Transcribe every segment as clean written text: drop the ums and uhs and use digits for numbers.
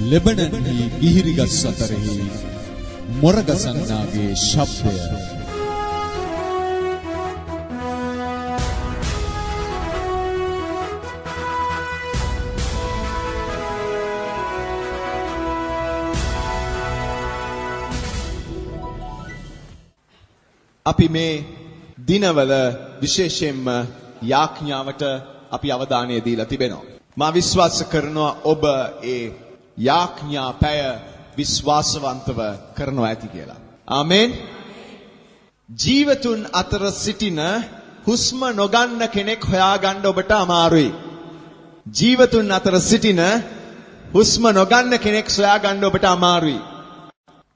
ලෙබනන්හි ගිහිරිගස් අතරෙහි මොරගසන්නාගේ ශබ්දය. අපි මේ දිනවල විශේෂයෙන්ම යාඥාවට අපි අවධානය දීලා තිබෙනවා. මා විශ්වාස කරනවා ඔබ ඒ යාඥා පැය විශ්වාසවන්තව කරනවා ඇති කියලා. ආමේන්. ජීවතුන් අතර සිටින හුස්ම නොගන්න කෙනෙක් හොයාගන්න ඔබට අමාරුයි. ජීවතුන් අතර සිටින හුස්ම නොගන්න කෙනෙක් සොයාගන්න ඔබට අමාරුයි.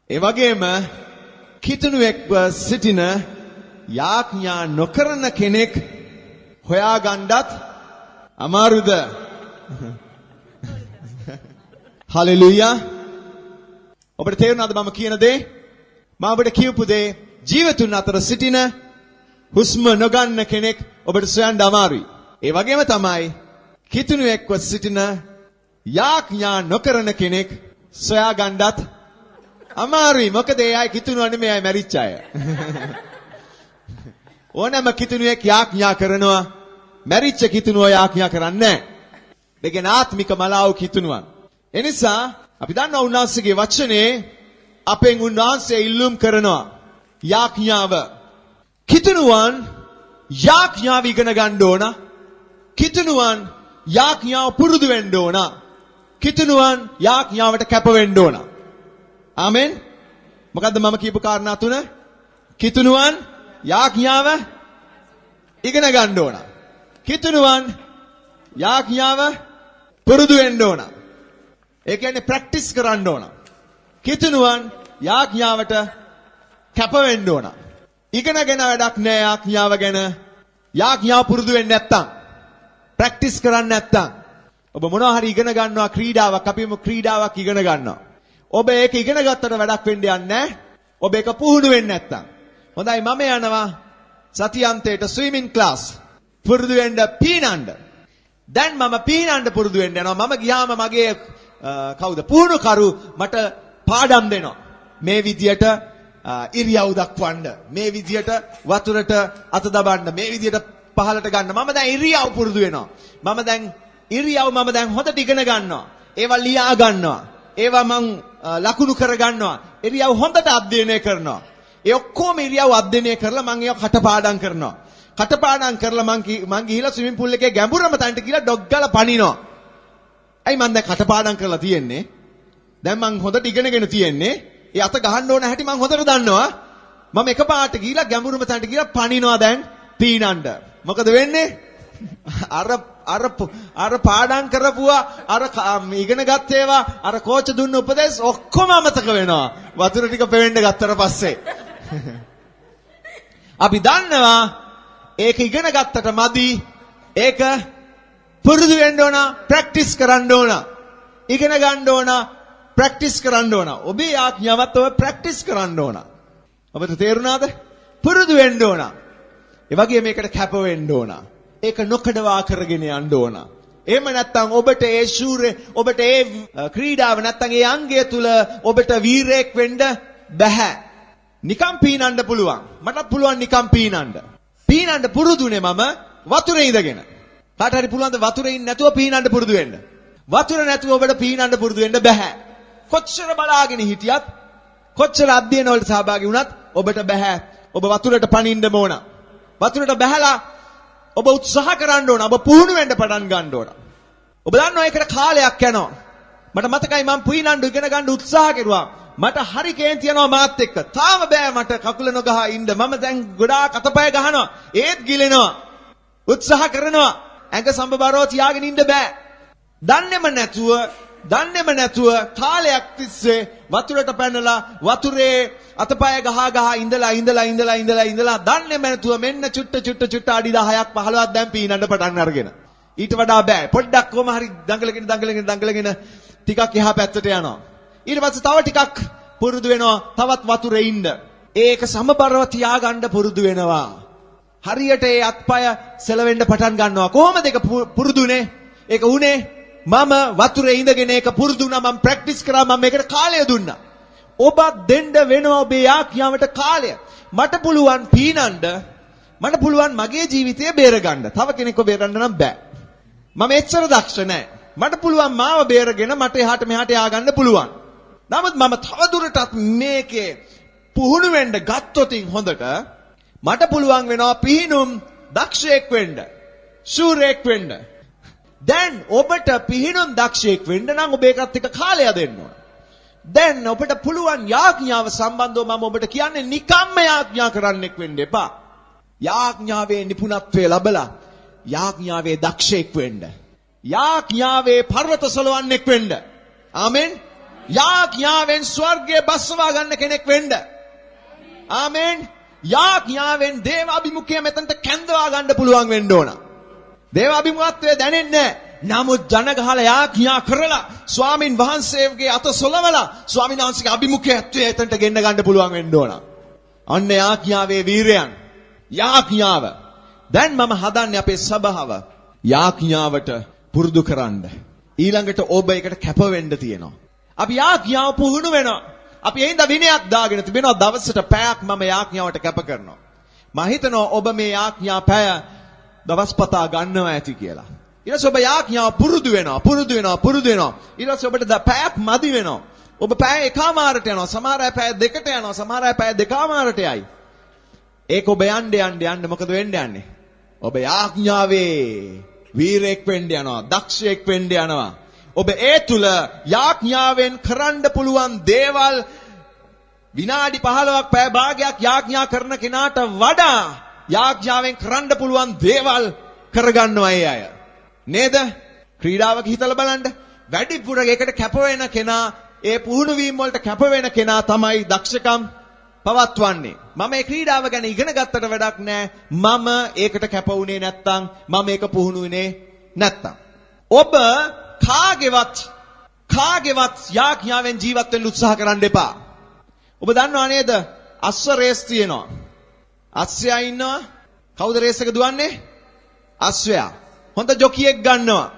ඒ වගේම කිතුණුවෙක්ව සිටින යාඥා නොකරන කෙනෙක් හොයාගන්නත් අමාරුද? හලෙලූයා. ඔබට තේරුණාද මම කියන දේ? මම ඔබට කියපු දේ, ජීවතුන් අතර සිටින හුස්ම නොගන්න කෙනෙක් ඔබට සොයන්න අමාරුයි. ඒ වගේම තමයි කිතුණුවෙක්ව සිටින යාඥා නොකරන කෙනෙක් සොයාගන්නත් අමාරුයි. මොකද ඒ අය කිතුණුව නෙමෙයි, අය මැරිච්ච අය. ඕනෑම කිතුණුවෙක් යාඥා කරනවා. මැරිච්ච කිතුණුව යාඥා කරන්නේ නැහැ. ඒ කියන්නේ ආත්මික මලාව් කිතුණුවන්. එනිසා අපි දන්නවා උන්වහන්සේගේ වචනේ අපෙන් උන්වහන්සේ ඉල්ලුම් කරනවා යාඥාව. කිතුණුවන් යාඥාව ඉගෙන ගන්න ඕන. කිතුණුවන් යාඥාව පුරුදු වෙන්න ඕන. කිතුණුවන් යාඥාවට කැප වෙන්න ඕන. ආමෙන්. මොකද්ද මම කියපු කාරණා තුන? කිතුණුවන් යාඥාව ඉගෙන ගන්න ඕන. කිතුණුවන් යාඥාව පුරුදු වෙන්න ඕන. ඒ කියන්නේ ප්‍රැක්ටිස් කරන්න ඕන. කිතුණුවන් යාඥාවට කැප වෙන්න ඕන. ඉගෙනගෙන වැඩක් නෑ යාඥාව ගැන. යාඥාව පුරුදු වෙන්නේ නැත්තම්, ප්‍රැක්ටිස් කරන්නේ නැත්තම්. ඔබ මොනවා හරි ඉගෙන ගන්නවා ක්‍රීඩාවක්, අපිම ක්‍රීඩාවක් ඉගෙන ගන්නවා. ඔබ ඒක ඉගෙන ගත්තට වැඩක් වෙන්න යන්නේ නෑ. ඔබ ඒක පුහුණු වෙන්නේ නැත්තම්. හොඳයි, මම යනවා සතියන්තයට ස්විමින් ක්ලාස් පුරුදු වෙන්න පීනන්න. දැන් මම පීනන්න පුරුදු වෙන්න යනවා. මම ගියාම මගේ කවුද පුහුණුකරු මට පාඩම් දෙනවා. මේ විදියට ඉරියව් දක්වන්න, මේ විදියට වතුරට අත දබන්න, මේ විදියට පහලට ගන්න. මම දැන් ඉරියව් පුරුදු වෙනවා. මම දැන් ඉරියව් මම දැන් හොඳට ඉගෙන ගන්නවා. ඒවා ලියා ගන්නවා. ඒවා මං ලකුණු කර ගන්නවා. ඉරියව් හොඳට අධ්‍යයනය කරනවා. ඒ ඔක්කොම ඉරියව් අධ්‍යයනය කරලා මං ඒවා කටපාඩම් කරනවා. කටපාඩම් කරලා මං ගිහිලා ස්විමින් පූල් එකේ ගැඹුරම තැනට ගිහිලා ඩොග් ගාලා පනිනවා. ඇයි මං දැන් කටපාඩම් කරලා තියෙන්නේ? දැන් මං හොඳට ඉගෙනගෙන තියෙන්නේ. ඒ අත ගහන්න ඕන හැටි මං හොඳට දන්නවා. මම එකපාරට ගිහිලා ගැඹුරම තැනට ගිහිලා පනිනවා දැන් පීනන්න. මොකද වෙන්නේ? අර අර අර පාඩම් කරපුවා, අර ඉගෙන ගත්ත ඒවා, අර කෝච් දුන්න උපදෙස් ඔක්කොම අමතක වෙනවා. වතුර ටික පෙවෙන්න ගත්තට පස්සේ. අපි දන්නවා ඒක ඉගෙන ගත්තට මදි. ඒක පුරුදු වෙන්න ඕන, ප්‍රැක්ටිස් කරන්න ඕන. ඉගෙන ගන්න ඕන, ප්‍රැක්ටිස් කරන්න ඕන. ඔබේ ආඥාවත් ඔබ ප්‍රැක්ටිස් කරන්න ඕන. ඔබට තේරුණාද? පුරුදු වෙන්න ඕන. ඒ වගේ මේකට කැප වෙන්න ඕන. ඒක නොකඩවා කරගෙන යන්න ඕන. එහෙම නැත්නම් ඔබට ඒ ශූරය, ඔබට ඒ ක්‍රීඩාව නැත්නම් ඒ අංගය තුල ඔබට වීරයෙක් වෙන්න බැහැ. නිකම් පීනන්න පුළුවන්. මටත් පුළුවන් නිකම් පීනන්න. පීනන්න පුරුදුනේ මම වතුරේ ඉඳගෙන. කාට හරි පුළුවන් ද වතුරේ ඉන්න නැතුව පීනන්න පුරුදු වෙන්න? වතුර නැතුව ඔබට පීනන්න පුරුදු වෙන්න බැහැ. කොච්චර බලාගෙන හිටියත්, කොච්චර අධ්‍යයන වලට සහභාගී වුණත් ඔබට බැහැ. ඔබ වතුරට පනින්න ඕන. වතුරට බැහැලා ඔබ උත්සාහ කරන්න ඕන. ඔබ පුහුණු වෙන්න පටන් ගන්න ඕන. ඔබ දන්නවා ඒකට කාලයක් යනවා. මට මතකයි මං පීනන්න ඉගෙන ගන්න උත්සාහ කෙරුවා. මට හරි කේන්ති යනවා මාත් එක්ක. තාම බෑ මට කකුල නොගහ ඉන්න. මම දැන් ගොඩාක් අතපය ගහනවා. ඒත් ගිලෙනවා. උත්සාහ කරනවා. ඇඟ සම්බබරව තියාගෙන ඉන්න බෑ. දන්නේම නැතුව කාලයක් තිස්සේ වතුරට පැනලා වතුරේ අතපය ගහ ගහ ඉඳලා ඉඳලා ඉඳලා ඉඳලා ඉඳලා දන්නේම නැතුව මෙන්න චුට්ට චුට්ට චුට්ට අඩි 10ක් 15ක් දැන් පීනන්න පටන් අරගෙන. ඊට වඩා බෑ. පොඩ්ඩක් කොහම හරි දඟලගෙන දඟලගෙන දඟලගෙන ටිකක් එහා පැත්තට යනවා. ඊට පස්සේ තව ටිකක් පුරුදු වෙනවා තවත් වතුරේ ඉන්න. ඒක සමබරව තියාගන්න පුරුදු වෙනවා. හරියට ඒ අත්පය සෙලවෙන්න පටන් ගන්නවා. කොහොමද ඒක පුරුදුනේ? ඒක උනේ මම වතුරේ ඉඳගෙන ඒක පුරුදු වුණා. මම ප්‍රැක්ටිස් කරා. මම මේකට කාලය දුන්නා. ඔබත් දෙන්න වෙනවා ඔබේ යාඥාවට කාලය. මට පුළුවන් පීනන්න. මට පුළුවන් මගේ ජීවිතය බේරගන්න. තව කෙනෙක්ව බේරන්න නම් බෑ. මම එච්චර දක්ෂ නෑ. මට පුළුවන් මාව බේරගෙන මට එහාට මෙහාට යා ගන්න පුළුවන්. නමුත් මම තව දුරටත් මේකේ පුහුණු වෙන්න ගත්තොතින් හොඳට මට පුළුවන් වෙනවා පිහිනුම් දක්ෂයෙක් වෙන්න. ශූරයෙක් වෙන්න. දැන් ඔබට පිහිනුම් දක්ෂයෙක් වෙන්න නම් ඔබ ඒකත් එක්ක කාලය දෙන්න ඕන. දැන් ඔබට පුළුවන් යාඥාව සම්බන්ධව මම ඔබට කියන්නේ නිකම්ම යාඥා කරන්නෙක් වෙන්න එපා. යාඥාවේ නිපුණත්වය ලැබලා යාඥාවේ දක්ෂයෙක් වෙන්න. යාඥාවේ පර්වත සොලවන්නෙක් වෙන්න. ආමෙන්. යාඥාවෙන් ස්වර්ගයේ බස්සවා ගන්න කෙනෙක් වෙන්න. ආමෙන්. යාඥාවෙන් දේව අභිමුඛය මෙතනට කැඳවා ගන්න පුළුවන් වෙන්න ඕන. දේව අභිමුඛත්වය දැනෙන්නේ නැහැ. නමුත් ජන ගහලා යාඥා කරලා ස්වාමින් වහන්සේගේ අත සොලවලා ස්වාමීන් වහන්සේගේ අභිමුඛයත්වය එතනට ගෙන්න ගන්න පුළුවන් වෙන්න ඕන. අන්න යාඥාවේ වීරයන්. යාඥාව. දැන් මම හදන්නේ අපේ සභාව යාඥාවට පුරුදු කරන්න. ඊළඟට ඔබ ඒකට කැප වෙන්න තියෙනවා. අපි යාඥාව පුහුණු වෙනවා. අපි ඒ හින්දා විනයක් දාගෙන තිබෙනවා. දවසට පැයක් මම යාඥාවට කැප කරනවා. මම හිතනවා ඔබ මේ යාඥා පැය දවස් පතා ගන්නවා ඇති කියලා. ඊට පස්සේ ඔබ යාඥාව පුරුදු වෙනවා, පුරුදු වෙනවා, පුරුදු වෙනවා. ඊට පස්සේ ඔබට පැයක් මදි වෙනවා. ඔබ පැය එකමාරට යනවා. සමහර අය පැය දෙකට යනවා. සමහර අය පැය දෙකමාරට යයි. ඒක ඔබ යන්න යන්න යන්න මොකද වෙන්න යන්නේ? ඔබ යාඥාවේ වීරයෙක් වෙන්න යනවා, දක්ෂයෙක් වෙන්න යනවා. ඔබ ඒ තුල යාඥාවෙන් කරන්න පුළුවන් දේවල් විනාඩි 15ක් පැය භාගයක් යාඥා කරන කෙනාට වඩා යාඥාවෙන් කරන්න පුළුවන් දේවල් කරගන්නවා ඒ අය. නේද? ක්‍රීඩාවක හිතලා බලන්න. වැඩිපුර ඒකට කැප වෙන කෙනා, ඒ පුහුණු වීම වලට කැප වෙන කෙනා තමයි දක්ෂකම් පවත්වන්නේ. මම මේ ක්‍රීඩාව ගැන ඉගෙන ගත්තට වැඩක් නෑ. මම ඒකට කැප වුණේ නැත්තම්, මම ඒක පුහුණු වුණේ නැත්තම්. ඔබ කාගේවත් කාගේවත් යාඥාවෙන් ජීවත් වෙන්න උත්සාහ කරන්න එපා. ඔබ දන්නවා නේද? අශ්ව රේස් තියෙනවා. අශ්වයා ඉන්නවා. කවුද රේස් එක දුවන්නේ? අශ්වයා. හොඳ ජොකියෙක් ගන්නවා.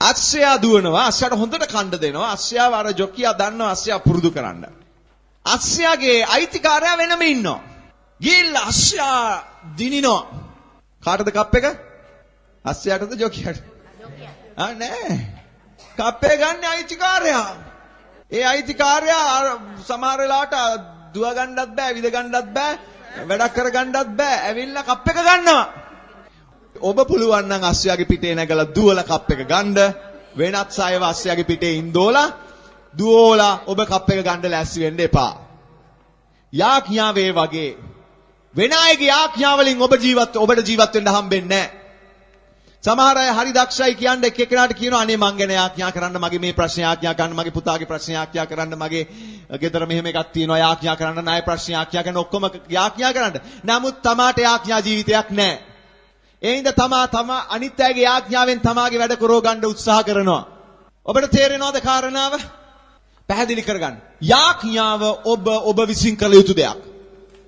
අශ්වයා දුවනවා. අශ්වයාට හොඳට කන්න දෙනවා. අශ්වයාව අර ජොකියා දන්නවා අශ්වයා පුරුදු කරන්න. අශ්වයාගේ අයිතිකාරයා වෙනම ඉන්නවා. ගිහිල්ලා අශ්වයා දිනිනවා. කාටද කප් එක? අශ්වයාටද ජොකියාට? ආ නෑ. කප් එක ගන්න අයිතිකාරයා. ඒ අයිතිකාරයා අර සමහර වෙලාවට දුව ගන්නත් බෑ, විද ගන්නත් බෑ, වැඩක් කර ගන්නත් බෑ. ඇවිල්ලා කප් එක ගන්නවා. ඔබ පුළුවන් නම් අශ්වයාගේ පිටේ නැගලා දුවලා කප් එක ගන්න. වෙනත් අයව අශ්වයාගේ පිටේ ඉන්දෝලා දුවෝලා ඔබ කප් එක ගන්න ලෑස්ති වෙන්න එපා. යාඥාවේ වගේ වෙන අයගේ යාඥා වලින් ඔබට ජීවත් වෙන්න හම්බෙන්නේ නැහැ. සමහර අය හරි දක්ෂයි කියන්නේ එක එක්කෙනාට කියනවා, අනේ මං ගැන යාඥා කරන්න, මගේ මේ ප්‍රශ්න යාඥා කරන්න, මගේ පුතාගේ ප්‍රශ්න යාඥා කරන්න, මගේ ගෙදර මෙහෙම එකක් තියෙනවා යාඥා කරන්න, ණය ප්‍රශ්න යාඥා කරන්න, ඔක්කොම යාඥා කරන්න. නමුත් තමාට යාඥා ජීවිතයක් නැහැ. ඒ හින්දා තමා තමා අනිත් අයගේ යාඥාවෙන් තමාගේ වැඩ කරව ගන්න උත්සාහ කරනවා. ඔබට තේරෙනවද කාරණාව? පැහැදිලි කරගන්න. යාඥාව ඔබ ඔබ විසින් කළ යුතු දෙයක්.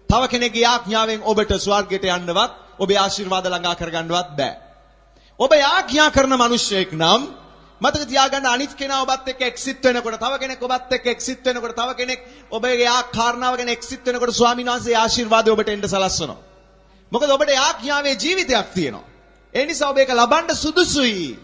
තව කෙනෙක්ගේ යාඥාවෙන් ඔබට ස්වර්ගයට යන්නවත්, ඔබේ ආශිර්වාද ළඟා කරගන්නවත් බෑ. ඔබ යාඥා කරන මිනිස්සෙක් නම් මතක තියාගන්න, අනිත් කෙනා ඔබත් එක්ක එක්සිත් වෙනකොට, තව කෙනෙක් ඔබත් එක්ක එක්සිත් වෙනකොට, තව කෙනෙක් ඔබගේ යා කාරණාව ගැන එක්සිත් වෙනකොට ස්වාමීන් වහන්සේ ආශිර්වාදය ඔබට එන්න සලස්වනවා. මොකද ඔබට යාඥාවේ ජීවිතයක් තියෙනවා. ඒ නිසා ඔබ ඒක ලබන්න සුදුසුයි.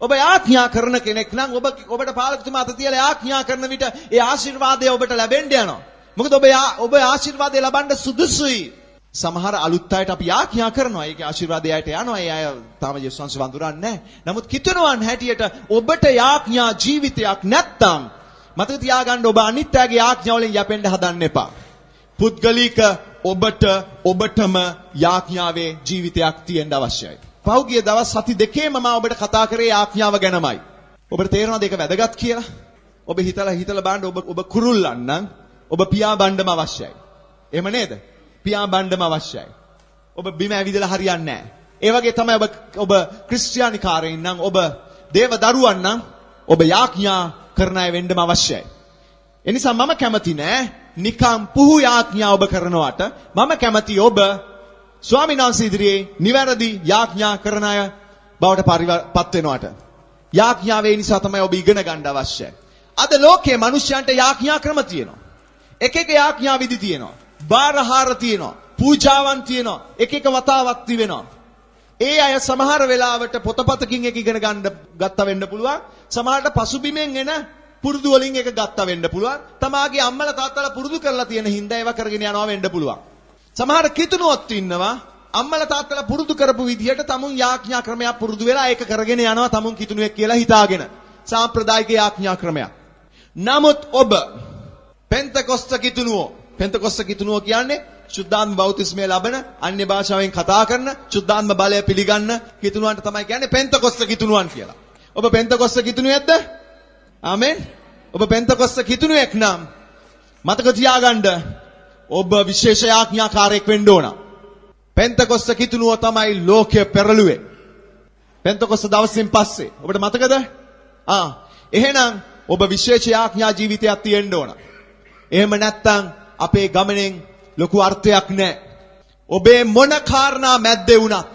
ඔබ යාඥා කරන කෙනෙක් නම් ඔබ ඔබට පාලකතුමා අත තියලා යාඥා කරන විට ඒ ආශිර්වාදය ඔබට ලැබෙන්න යනවා. මොකද ඔබ ආශිර්වාදය ලබන්න සුදුසුයි. සමහර අලුත් අයට අපි යාඥා කරනවා. ඒකේ ආශිර්වාදය අයට යනවා. ඒ අය තාම යේසුස් වහන්සේ වඳුරන්නේ නැහැ. නමුත් කිතුණුවන් හැටියට ඔබට යාඥා ජීවිතයක් නැත්තම් මතක තියාගන්න, ඔබ අනිත් අයගේ යාඥා වලින් යැපෙන්න හදන්න එපා. පුද්ගලික ඔබට ඔබටම යාඥාවේ ජීවිතයක් තියෙන්න අවශ්‍යයි. පහුගිය දවස් සති දෙකේම මම ඔබට කතා කරේ යාඥාව ගැනමයි. ඔබට තේරෙනවද ඒක වැදගත් කියලා? ඔබ හිතලා හිතලා බලන්න, ඔබ ඔබ කුරුල්ලන් නම් ඔබ පියාඹන්නම අවශ්‍යයි. එහෙම නේද? පියාඹන්නම අවශ්‍යයි. ඔබ බිම ඇවිදලා හරියන්නේ නැහැ. ඒ වගේ තමයි ඔබ ඔබ ක්‍රිස්තියානිකාරයින් නම්, ඔබ දේව දරුවන් නම් ඔබ යාඥා කරන අය වෙන්නම අවශ්‍යයි. එනිසා මම කැමති නෑ නිකම් පුහු යාඥා ඔබ කරනවට. මම කැමති ඔබ ස්වාමීන් වහන්සේ ඉදිරියේ නිවැරදි යාඥා කරන අය බවට පත් වෙනවට. යාඥාව ඒ නිසා තමයි ඔබ ඉගෙන ගන්න අවශ්‍යයි. අද ලෝකයේ මිනිස්යන්ට යාඥා ක්‍රම තියෙනවා. එක එක යාඥා විදි තියෙනවා. බාරහාර තියෙනවා. පූජාවන් තියෙනවා. එක එක වතාවක් තිබෙනවා. ඒ අය සමහර වෙලාවට පොතපතකින් එක ඉගෙන ගන්න ගත්තා වෙන්න පුළුවන්. සමහරට පසුබිමෙන් එන පුරුදු වලින් එක ගත්තා වෙන්න පුළුවන්. තමාගේ අම්මලා තාත්තලා පුරුදු කරලා තියෙන හින්දා ඒවා කරගෙන යනවා වෙන්න පුළුවන්. සමහර කිතුණුවොත් ඉන්නවා අම්මලා තාත්තලා පුරුදු කරපු විදිහට තමුන් යාඥා ක්‍රමයක් පුරුදු වෙලා ඒක කරගෙන යනවා තමුන් කිතුණුවෙක් කියලා හිතාගෙන. සාම්ප්‍රදායික යාඥා ක්‍රමයක්. නමුත් ඔබ පෙන්තකොස්ත කිතුණුවෝ, පෙන්තකොස්ත කිතුණුවෝ කියන්නේ ශුද්ධාත්ම බෞතිස්මය ලබන, අන්‍ය භාෂාවෙන් කතා කරන, ශුද්ධාත්ම බලය පිළිගන්න කිතුණුවන්ට තමයි කියන්නේ පෙන්තකොස්ත කිතුණුවන් කියලා. ඔබ පෙන්තකොස්ත කිතුණුවෙක්ද? ආමෙන්. ඔබ පෙන්තකොස්ත කිතුණුවෙක් නම් මතක තියාගන්න ඔබ විශේෂ යාඥාකාරයෙක් වෙන්න ඕන. පෙන්තකොස්ත කිතුණුව තමයි ලෝකය පෙරළුවේ. පෙන්තකොස්ත දවසින් පස්සේ ඔබට මතකද? එහෙනම් ඔබ විශේෂ යාඥා ජීවිතයක් තියෙන්න ඕන. එහෙම නැත්නම් අපේ ගමනෙන් ලොකු අර්ථයක් නැහැ. ඔබේ මොන කාරණා මැද්දේ වුණත්,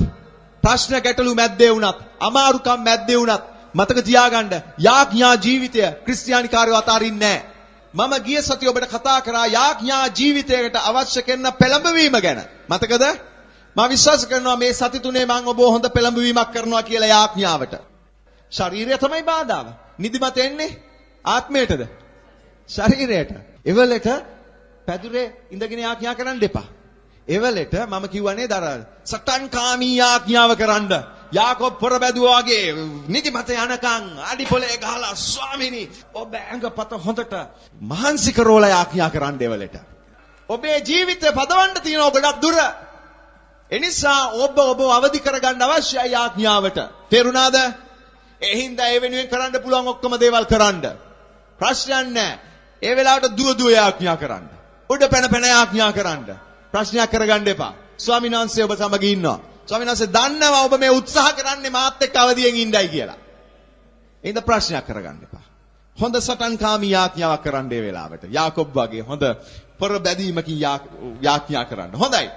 ප්‍රශ්න ගැටලු මැද්දේ වුණත්, අමාරුකම් මැද්දේ වුණත් මතක තියාගන්න යාඥා ජීවිතය ක්‍රිස්තියානි කාර්යව අතාරින්නේ නැහැ. මම ගිය සතියේ ඔබට කතා කරා යාඥා ජීවිතයකට අවශ්‍ය කරන පෙළඹවීම ගැන. මතකද? මම විශ්වාස කරනවා මේ සති තුනේ මම ඔබ හොඳ පෙළඹවීමක් කරනවා කියලා යාඥාවට. ශරීරය තමයි බාධාව. නිදිමත එන්නේ ආත්මයටද? ශරීරයට. එවලට පැදුරේ ඉඳගෙන යාඥා කරන්න එපා. එවලට මම කිව්වා නේද අර සටන්කාමී යාඥාව කරන්න. යාකොබ් පොර බැදුවා වගේ නිදිමත යනකම් අඩි පොලේ ගහලා ස්වාමිනී ඔබ ඇඟපත හොඳට මහන්සි කරවලා යාඥා කරන්න එවලට. ඔබේ ජීවිතය පදවන්න තියෙනවා ගොඩක් දුර. එනිසා ඔබ ඔබ අවදි කරගන්න අවශ්‍යයි යාඥාවට. තේරුණාද? ඒ හින්දා ඒ වෙනුවෙන් කරන්න පුළුවන් ඔක්කොම දේවල් කරන්න. ප්‍රශ්නයක් නැහැ. ඒ වෙලාවට දුව දුව යාඥා කරන්න. උඩ පැන පැන යාඥා කරන්න. ප්‍රශ්නයක් කරගන්න එපා. ස්වාමීන් වහන්සේ ඔබ සමග ඉන්නවා. ස්වාමීන් වහන්සේ දන්නවා ඔබ මේ උත්සාහ කරන්නේ මාත් එක්ක අවදියෙන් ඉන්නයි කියලා. ඒ හින්දා ප්‍රශ්නයක් කරගන්න එපා. හොඳ සටන්කාමී යාඥාවක් කරන්න ඒ වෙලාවට. යාකොබ් වගේ හොඳ පොර බැදීමකින් යාඥා කරන්න. හොඳයි.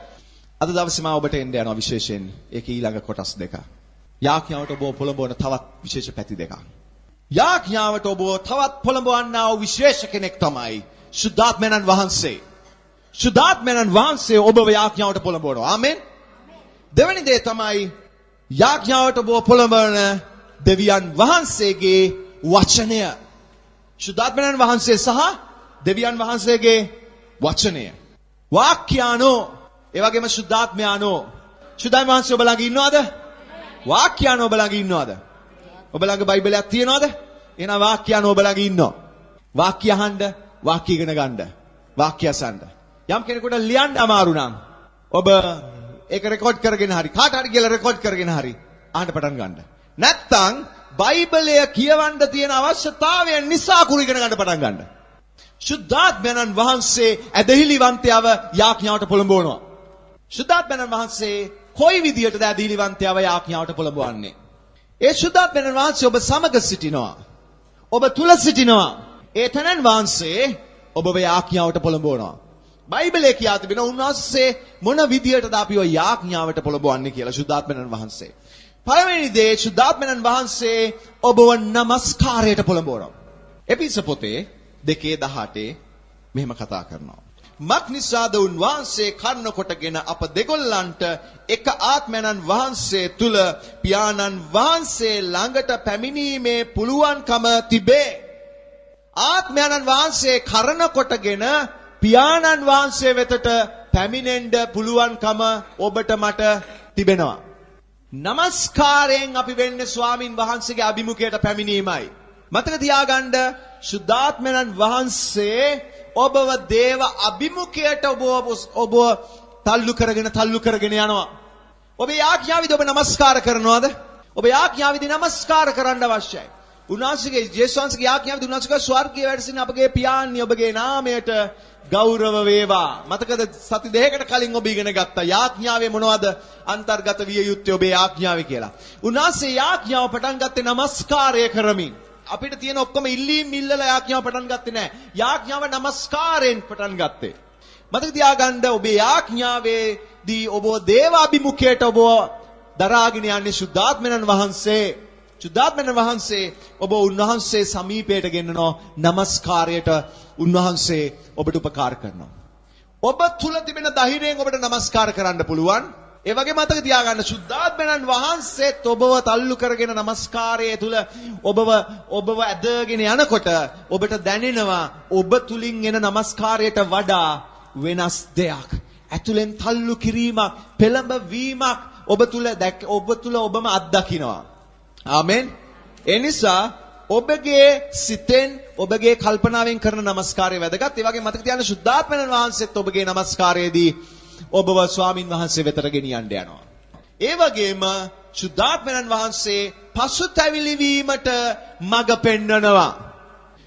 අද දවසේ මම ඔබට එන්න යනවා විශේෂයෙන් ඒකේ ඊළඟ කොටස් දෙක. යාඥාවට ඔබ පොළඹවන තවත් විශේෂ පැති දෙකක්. යාඥාවට ඔබ තවත් පොළඹවන්නා වූ විශේෂ කෙනෙක් තමයි ශුද්ධාත්මයන්න් වහන්සේ. ශුද්ධාත්මයන්න් වහන්සේ ඔබව යාඥාවට පොළඹවනවා. ආමෙන්. දෙවෙනි දේ තමයි යාඥාවට ඔබව පොළඹවන දෙවියන් වහන්සේගේ වචනය. ශුද්ධාත්මයන්න් වහන්සේ සහ දෙවියන් වහන්සේගේ වචනය. වාක්‍යානෝ, ඒ වගේම ශුද්ධාත්මයානෝ. ශුද්ධාත්ම වහන්සේ ඔබ ළඟ ඉන්නවද? වාක්‍යානෝ ඔබ ළඟ ඉන්නවද? ඔබ ළඟ බයිබලයක් තියනවද? එහෙනම් වාක්‍යානෝ ඔබ ළඟ ඉන්නවා. වාක්‍ය අහන්න, වාක්‍ය ඉගෙන ගන්න, වාක්‍ය අසන්න. යම් කෙනෙකුට ලියන්න අමාරු නම් ඔබ ඒක රෙකෝඩ් කරගෙන හරි කාට හරි කියලා රෙකෝඩ් කරගෙන හරි අහන්න පටන් ගන්න. නැත්තම් බයිබලය කියවන්න තියෙන අවශ්‍යතාවය නිසා කුරු ඉගෙන ගන්න පටන් ගන්න. ශුද්ධාත්මයන්න් වහන්සේ ඇදහිලිවන්තයව යාඥාවට පොළඹවනවා. ශුද්ධාත්මයන්න් වහන්සේ කොයි විදියටද ඇදහිලිවන්තයව යාඥාවට පොළඹවන්නේ? ඒ ශුද්ධාත්මයන්න් වහන්සේ ඔබ සමග සිටිනවා. ඔබ තුල සිටිනවා. ඒ තැනන් වහන්සේ ඔබව යාඥාවට පොළඹවනවා. බයිබලයේ කියා තිබෙනවා උන්වහන්සේ මොන විදියටද අපිව යාඥාවට පොළඹවන්නේ කියලා ශුද්ධාත්මයන්න් වහන්සේ. පළවෙනි දේ ශුද්ධාත්මයන්න් වහන්සේ ඔබව නමස්කාරයට පොළඹවනවා. එපීස පොතේ 2:18 මෙහෙම කතා කරනවා. මක් නිසාද උන්වහන්සේ කර්ණ කොටගෙන අප දෙගොල්ලන්ට එක ආත්මයන්න් වහන්සේ තුල පියාණන් වහන්සේ ළඟට පැමිණීමේ පුළුවන්කම තිබේ. ආත්මයන්න් වහන්සේ කරණ කොටගෙන පියාණන් වහන්සේ වෙතට පැමිණෙන්න පුළුවන්කම ඔබට මට තිබෙනවා. නමස්කාරයෙන් අපි වෙන්නේ ස්වාමින් වහන්සේගේ අභිමුඛයට පැමිණීමයි. මතක තියාගන්න ශුද්ධාත්මයන්න් වහන්සේ ඔබව දේව අභිමුඛයට ඔබ තල්ලු කරගෙන තල්ලු කරගෙන යනවා. ඔබ යාඥාවිද ඔබ නමස්කාර කරනවද? ඔබ යාඥාවිද නමස්කාර කරන්න අවශ්‍යයි. උන්වහන්සේගේ ජේසුස් වහන්සේගේ යාඥාවිද උන්වහන්සේගේ ස්වර්ගයේ වැඩ සිටින අපගේ පියාණනි ඔබගේ නාමයට ගෞරව වේවා. මතකද සති දෙකකට කලින් ඔබ ඉගෙන ගත්තා යාඥාවේ මොනවද අන්තර්ගත විය යුත්තේ ඔබේ යාඥාවේ කියලා. උන්වහන්සේ යාඥාව පටන් ගත්තේ නමස්කාරය කරමින්. අපිට තියෙන ඔක්කොම ඉල්ලීම් ඉල්ලලා යාඥාව පටන් ගත්තේ නෑ. යාඥාව නමස්කාරයෙන් පටන් ගත්තේ. මතක තියාගන්න ඔබේ යාඥාවේදී ඔබ දේවාභිමුඛයට ඔබ දරාගෙන යන්නේ ශුද්ධාත්මයන්න් වහන්සේ. ශුද්ධාත්මයන් වහන්සේ ඔබ උන්වහන්සේ සමීපයට ගෙන්නනවා. නමස්කාරයට උන්වහන්සේ ඔබට උපකාර කරනවා. ඔබ තුල තිබෙන ධෛර්යයෙන් ඔබට නමස්කාර කරන්න පුළුවන්. ඒ වගේ මතක තියාගන්න, ශුද්ධාත්මයන් වහන්සේත් ඔබව තල්ලු කරගෙන නමස්කාරයේ තුල ඔබව ඇදගෙන යනකොට ඔබට දැනෙනවා ඔබ තුලින් එන නමස්කාරයට වඩා වෙනස් දෙයක්. ඇතුලෙන් තල්ලු කිරීමක්, පෙළඹවීමක් ඔබ තුල ඔබම අත්දකිනවා. ආමෙන්. ඒ නිසා ඔබගේ සිතෙන්, ඔබගේ කල්පනාවෙන් කරන නමස්කාරය වැදගත්. ඒ වගේ මතක තියාගන්න, ශුද්ධාත්මයන් වහන්සේත් ඔබගේ නමස්කාරයේදී ඔබව ස්වාමින් වහන්සේ වෙතට ගෙනියන්න යනවා. ඒ වගේම ශුද්ධාත්මයන් වහන්සේ පසුතැවිලි වීමට මඟ පෙන්වනවා.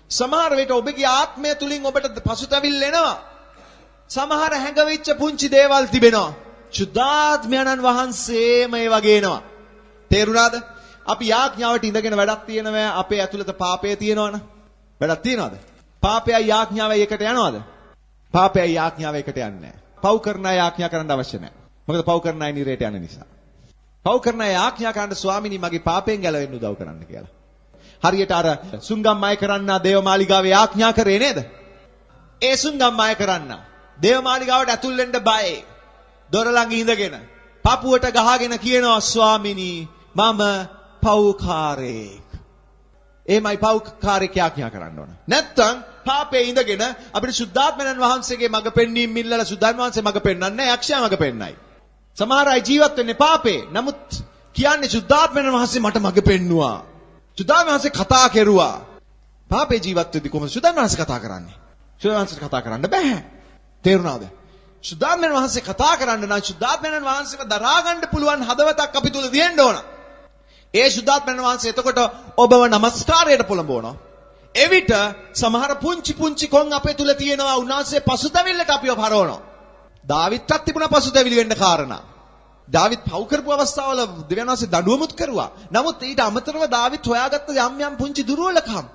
සමහර විට ඔබගේ ආත්මය තුලින් ඔබට පසුතැවිල්ල එනවා. සමහර හැඟවිච්ච පුංචි දේවල් තිබෙනවා. ශුද්ධාත්මයන් වහන්සේම ඒ වගේ එනවා. තේරුණාද? අපි යාඥාවට ඉඳගෙන වැඩක් තියෙනවා. අපේ ඇතුළත පාපය තියෙනවනේ. වැඩක් තියෙනවද? පාපයයි යාඥාවයි එකට යනවද? පාපයයි යාඥාවයි එකට යන්නේ නැහැ. පව් කරන අය යාඥා කරන්න අවශ්‍ය නැහැ. මොකද පව් කරන අය නිරේට යන නිසා. පව් කරන අය යාඥා කරන්න, ස්වාමිනී මගේ පාපයෙන් ගැලවෙන්න උදව් කරන්න කියලා. හරියට අර සුංගම් අය කරන්නා දේවමාලිගාවේ යාඥා කරේ නේද? ඒ සුංගම් අය කරන්නා දේවමාලිගාවට ඇතුල් වෙන්න බයයි. දොර ළඟ ඉඳගෙන පපුවට ගහගෙන කියනවා, ස්වාමිනී මම පව්කාරයෙක්. එහෙමයි පව්කාරයෙක් යාඥා කරන්න ඕන. නැත්තම් පාපේ ඉඳගෙන අපිට ශුද්ධාත්මයන් වහන්සේගේ මඟ පෙන්වීම ඉල්ලලා ශුද්ධාත්ම වහන්සේ මඟ පෙන්වන්නේ නැහැ, යක්ෂයා මඟ පෙන්නයි. සමහර අය ජීවත් වෙන්නේ පාපේ. නමුත් කියන්නේ ශුද්ධාත්මයන් වහන්සේ මට මඟ පෙන්නුවා. ශුද්ධාත්ම වහන්සේ කතා කෙරුවා. පාපේ ජීවත් වෙද්දී කොහොමද ශුද්ධාත්ම වහන්සේ කතා කරන්නේ? ශුද්ධාත්ම වහන්සේට කතා කරන්න බෑ. තේරුණාද? ශුද්ධාත්මයන් වහන්සේ කතා කරන්න නම් ශුද්ධාත්මයන් වහන්සේව දරා ගන්න පුළුවන් හදවතක් අපි තුල තියෙන්න ඕන. ඒ ශුද්ධාත්මයන් වහන්සේ එතකොට ඔබව නමස්කාරයට පොළඹවනවා. එවිට සමහර පුංචි පුංචි කොන් අපේ තුල තියෙනවා. උන්වහන්සේ පසුතැවිල්ලට අපිව පරවනවා. දාවිත්ටත් තිබුණා පසුතැවිලි වෙන්න කාරණා. දාවිත් පව් කරපු අවස්ථාවල දෙවියන් වහන්සේ දඬුවමුත් කරුවා. නමුත් ඊට අමතරව දාවිත් හොයාගත්ත යම් යම් පුංචි දුර්වලකම්.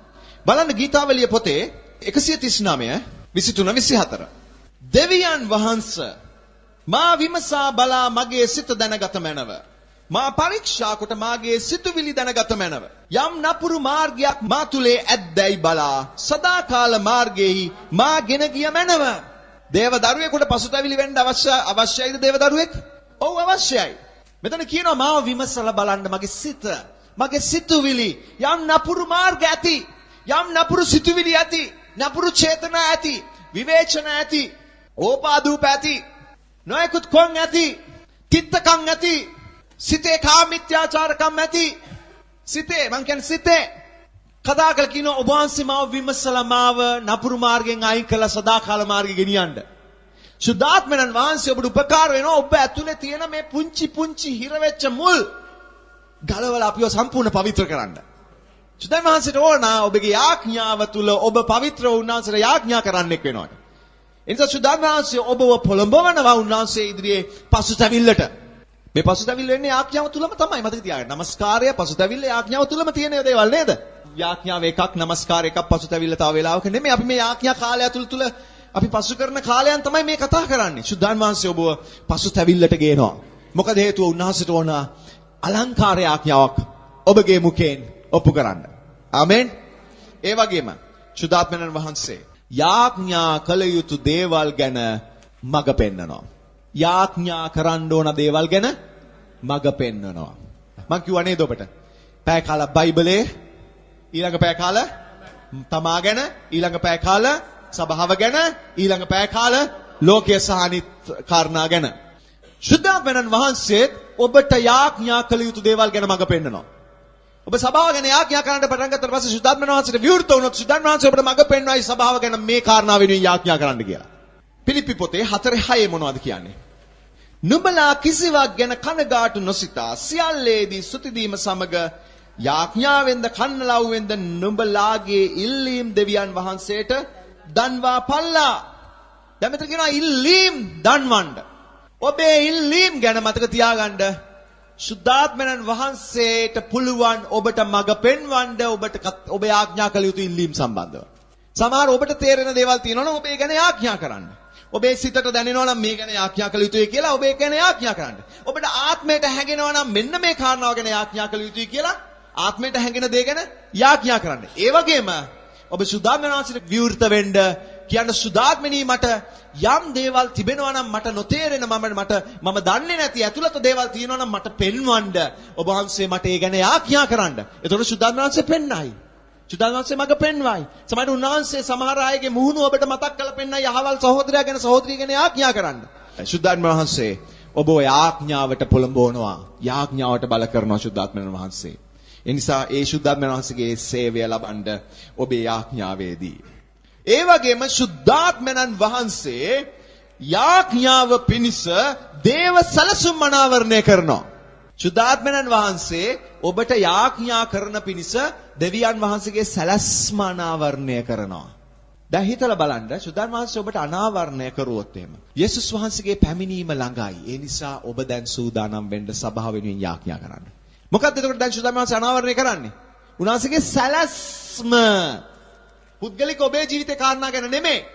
බලන්න ගීතාවලිය පොතේ 139 23 24. දෙවියන් වහන්සේ මා විමසා බලා මගේ සිත දැනගත මැනව. මා පරීක්ෂා කොට මාගේ සිතුවිලි දැනගත මැනව. යම් නපුරු මාර්ගයක් මා තුලේ ඇද්දැයි බලා සදාකාල මාර්ගයේහි මා ගෙන ගිය මැනව. දේව දරුවෙකුට පසුතැවිලි වෙන්න අවශ්‍යයිද දේව දරුවෙක්? ඔව් අවශ්‍යයි. මෙතන කියනවා මාව විමසලා බලන්න මගේ සිත, මගේ සිතුවිලි, යම් නපුරු මාර්ග ඇති, යම් නපුරු සිතුවිලි ඇති, නපුරු චේතනා ඇති, විවේචන ඇති, ඕපාදූප ඇති, නොයෙකුත් කොන් ඇති, තිත්තකම් ඇති, සිතේ කාමිත්‍යාචාරකම් ඇති, සිතේ මං කියන්නේ සිතේ කතා කරලා කියනවා ඔබ වහන්සේ මාව විමසලා මාව නපුරු මාර්ගයෙන් අයින් කළා සදාකාල මාර්ගෙ ගෙනියන්න. ශුද්ධාත්මයන් වහන්සේ ඔබට උපකාර වෙනවා. ඔබ ඇතුලේ තියෙන මේ පුංචි පුංචි හිර වෙච්ච මුල් ගලවලා අපිව සම්පූර්ණ පවිත්‍ර කරන්න. ශුද්ධාත්ම වහන්සේට ඕන ඔබගේ යාඥාව තුල ඔබ පවිත්‍ර වුණාන්සේට යාඥා කරන්නෙක් වෙනවට. ඒ නිසා ශුද්ධාත්ම වහන්සේ ඔබව පොළඹවනවා උන්වහන්සේ ඉදිරියේ පසුතැවිල්ලට. මේ පසුතැවිල්ල වෙන්නේ යාඥාව තුලම තමයි, මතක තියාගන්න. නමස්කාරය, පසුතැවිල්ල යාඥාව තුලම තියෙන දේවල් නේද? යාඥාව එකක්, නමස්කාර එකක්, පසුතැවිල්ල තව වෙලාවක නෙමෙයි. අපි මේ යාඥා කාලය තුල තුල අපි පසු කරන කාලයන් තමයි මේ කතා කරන්නේ. ශුද්ධාත්ම වහන්සේ ඔබව පසුතැවිල්ලට ගේනවා. මොකද හේතුව උන්වහන්සේට ඕන අලංකාර යාඥාවක් ඔබගේ මුඛයෙන් ඔප්පු කරන්න. ආමෙන්. ඒ වගේම ශුද්ධාත්මයන් වහන්සේ යාඥා කළ යුතු දේවල් ගැන මඟ පෙන්නනවා. යාඥා කරන්න ඕන දේවල් ගැන මඟ පෙන්නනවා. මං කිව්වා නේද ඔබට? පැය කාලක් බයිබලේ, ඊළඟ පැය කාල තමා ගැන, ඊළඟ පැය කාල සභාව ගැන, ඊළඟ පැය කාල ලෝකය සහ අනිත් කාරණා ගැන. ශුද්ධාත්මයන් වහන්සේත් ඔබට යාඥා කළ යුතු දේවල් ගැන මඟ පෙන්නනවා. ඔබ සභාව ගැන යාඥා කරන්න පටන් ගත්තට පස්සේ ශුද්ධාත්මයන් වහන්සේට විවෘත වුණොත් ශුද්ධාත්මයන් වහන්සේ ඔබට මඟ පෙන්වයි සභාව ගැන මේ කාරණා වෙනුවෙන් යාඥා කරන්න කියලා. පිලිප්පි පොතේ 4:6 මොනවද කියන්නේ? නුඹලා කිසිවක් ගැන කනගාටු නොසිතා සියල්ලේදී ස්තුති දීම සමග යාඥාවෙන්ද කන්නලව්වෙන්ද නුඹලාගේ ඉල්ලීම් දෙවියන් වහන්සේට දන්වා පල්ලා. දැන් මෙතන කියනවා ඉල්ලීම් දන්වන්න. ඔබේ ඉල්ලීම් ගැන මතක තියාගන්න. ශුද්ධාත්මයන් වහන්සේට පුළුවන් ඔබට මඟ පෙන්වන්න, ඔබට ඔබ යාඥා කළ යුතු ඉල්ලීම් සම්බන්ධව. සමහර ඔබට තේරෙන දේවල් තියෙනවා නම් ඔබ ඒ ගැන යාඥා කරන්න. ඔබේ සිතට දැනෙනවා නම් මේ ගැන යාඥා කළ යුතුයි කියලා ඔබ ඒ ගැන යාඥා කරන්න. ඔබට ආත්මයට හැඟෙනවා නම් මෙන්න මේ කාරණාව ගැන යාඥා කළ යුතුයි කියලා ආත්මයට හැඟෙන දේ ගැන යාඥා කරන්න. ඒ වගේම ඔබ ශුද්ධාත්මයන් වහන්සේට විවෘත වෙන්න කියන්න, ශුද්ධාත්මනී මට යම් දේවල් තිබෙනවා නම් මට නොතේරෙන, මම දන්නේ නැති ඇතුළත දේවල් තියෙනවා නම් මට පෙන්වන්න. ඔබ වහන්සේ මට ඒ ගැන යාඥා කරන්න. එතකොට ශුද්ධාත්මයන් වහන්සේ පෙන්නයි. ශුද්ධාත්මයන් වහන්සේ මඟ පෙන්වයි. සමහරවිට උන්වහන්සේ සමහර අයගේ මුහුණු ඔබට මතක් කරලා පෙන්නයි, අහවල් සහෝදරයා ගැන සහෝදරිය ගැන යාඥා කරන්න. ශුද්ධාත්මයන් වහන්සේ ඔබ යාඥාවට පොළඹවනවා. යාඥාවට බල කරනවා ශුද්ධාත්මයන් වහන්සේ. ඒ නිසා ඒ ශුද්ධාත්මයන් වහන්සේගේ සේවය ලබන්න ඔබේ යාඥාවේදී. ඒ වගේම ශුද්ධාත්මයන් වහන්සේ යාඥාව පිණිස දේව සැලසුම් අනාවරණය කරනවා. ශුද්ධාත්මයන් වහන්සේ ඔබට යාඥා කරන පිණිස දෙවියන් වහන්සේගේ සැලැස්ම අනාවරණය කරනවා. දැන් හිතලා බලන්න, ශුද්ධාත්ම වහන්සේ ඔබට අනාවරණය කරුවොත් එහෙම යේසුස් වහන්සේගේ පැමිණීම ළඟයි. ඒ නිසා ඔබ දැන් සූදානම් වෙන්න සභාව වෙනුවෙන් යාඥා කරන්න. මොකක්ද එතකොට දැන් ශුද්ධාත්ම වහන්සේ අනාවරණය කරන්නේ? උන්වහන්සේගේ සැලැස්ම. පුද්ගලික ඔබේ ජීවිතේ කාරණා ගැන නෙමෙයි.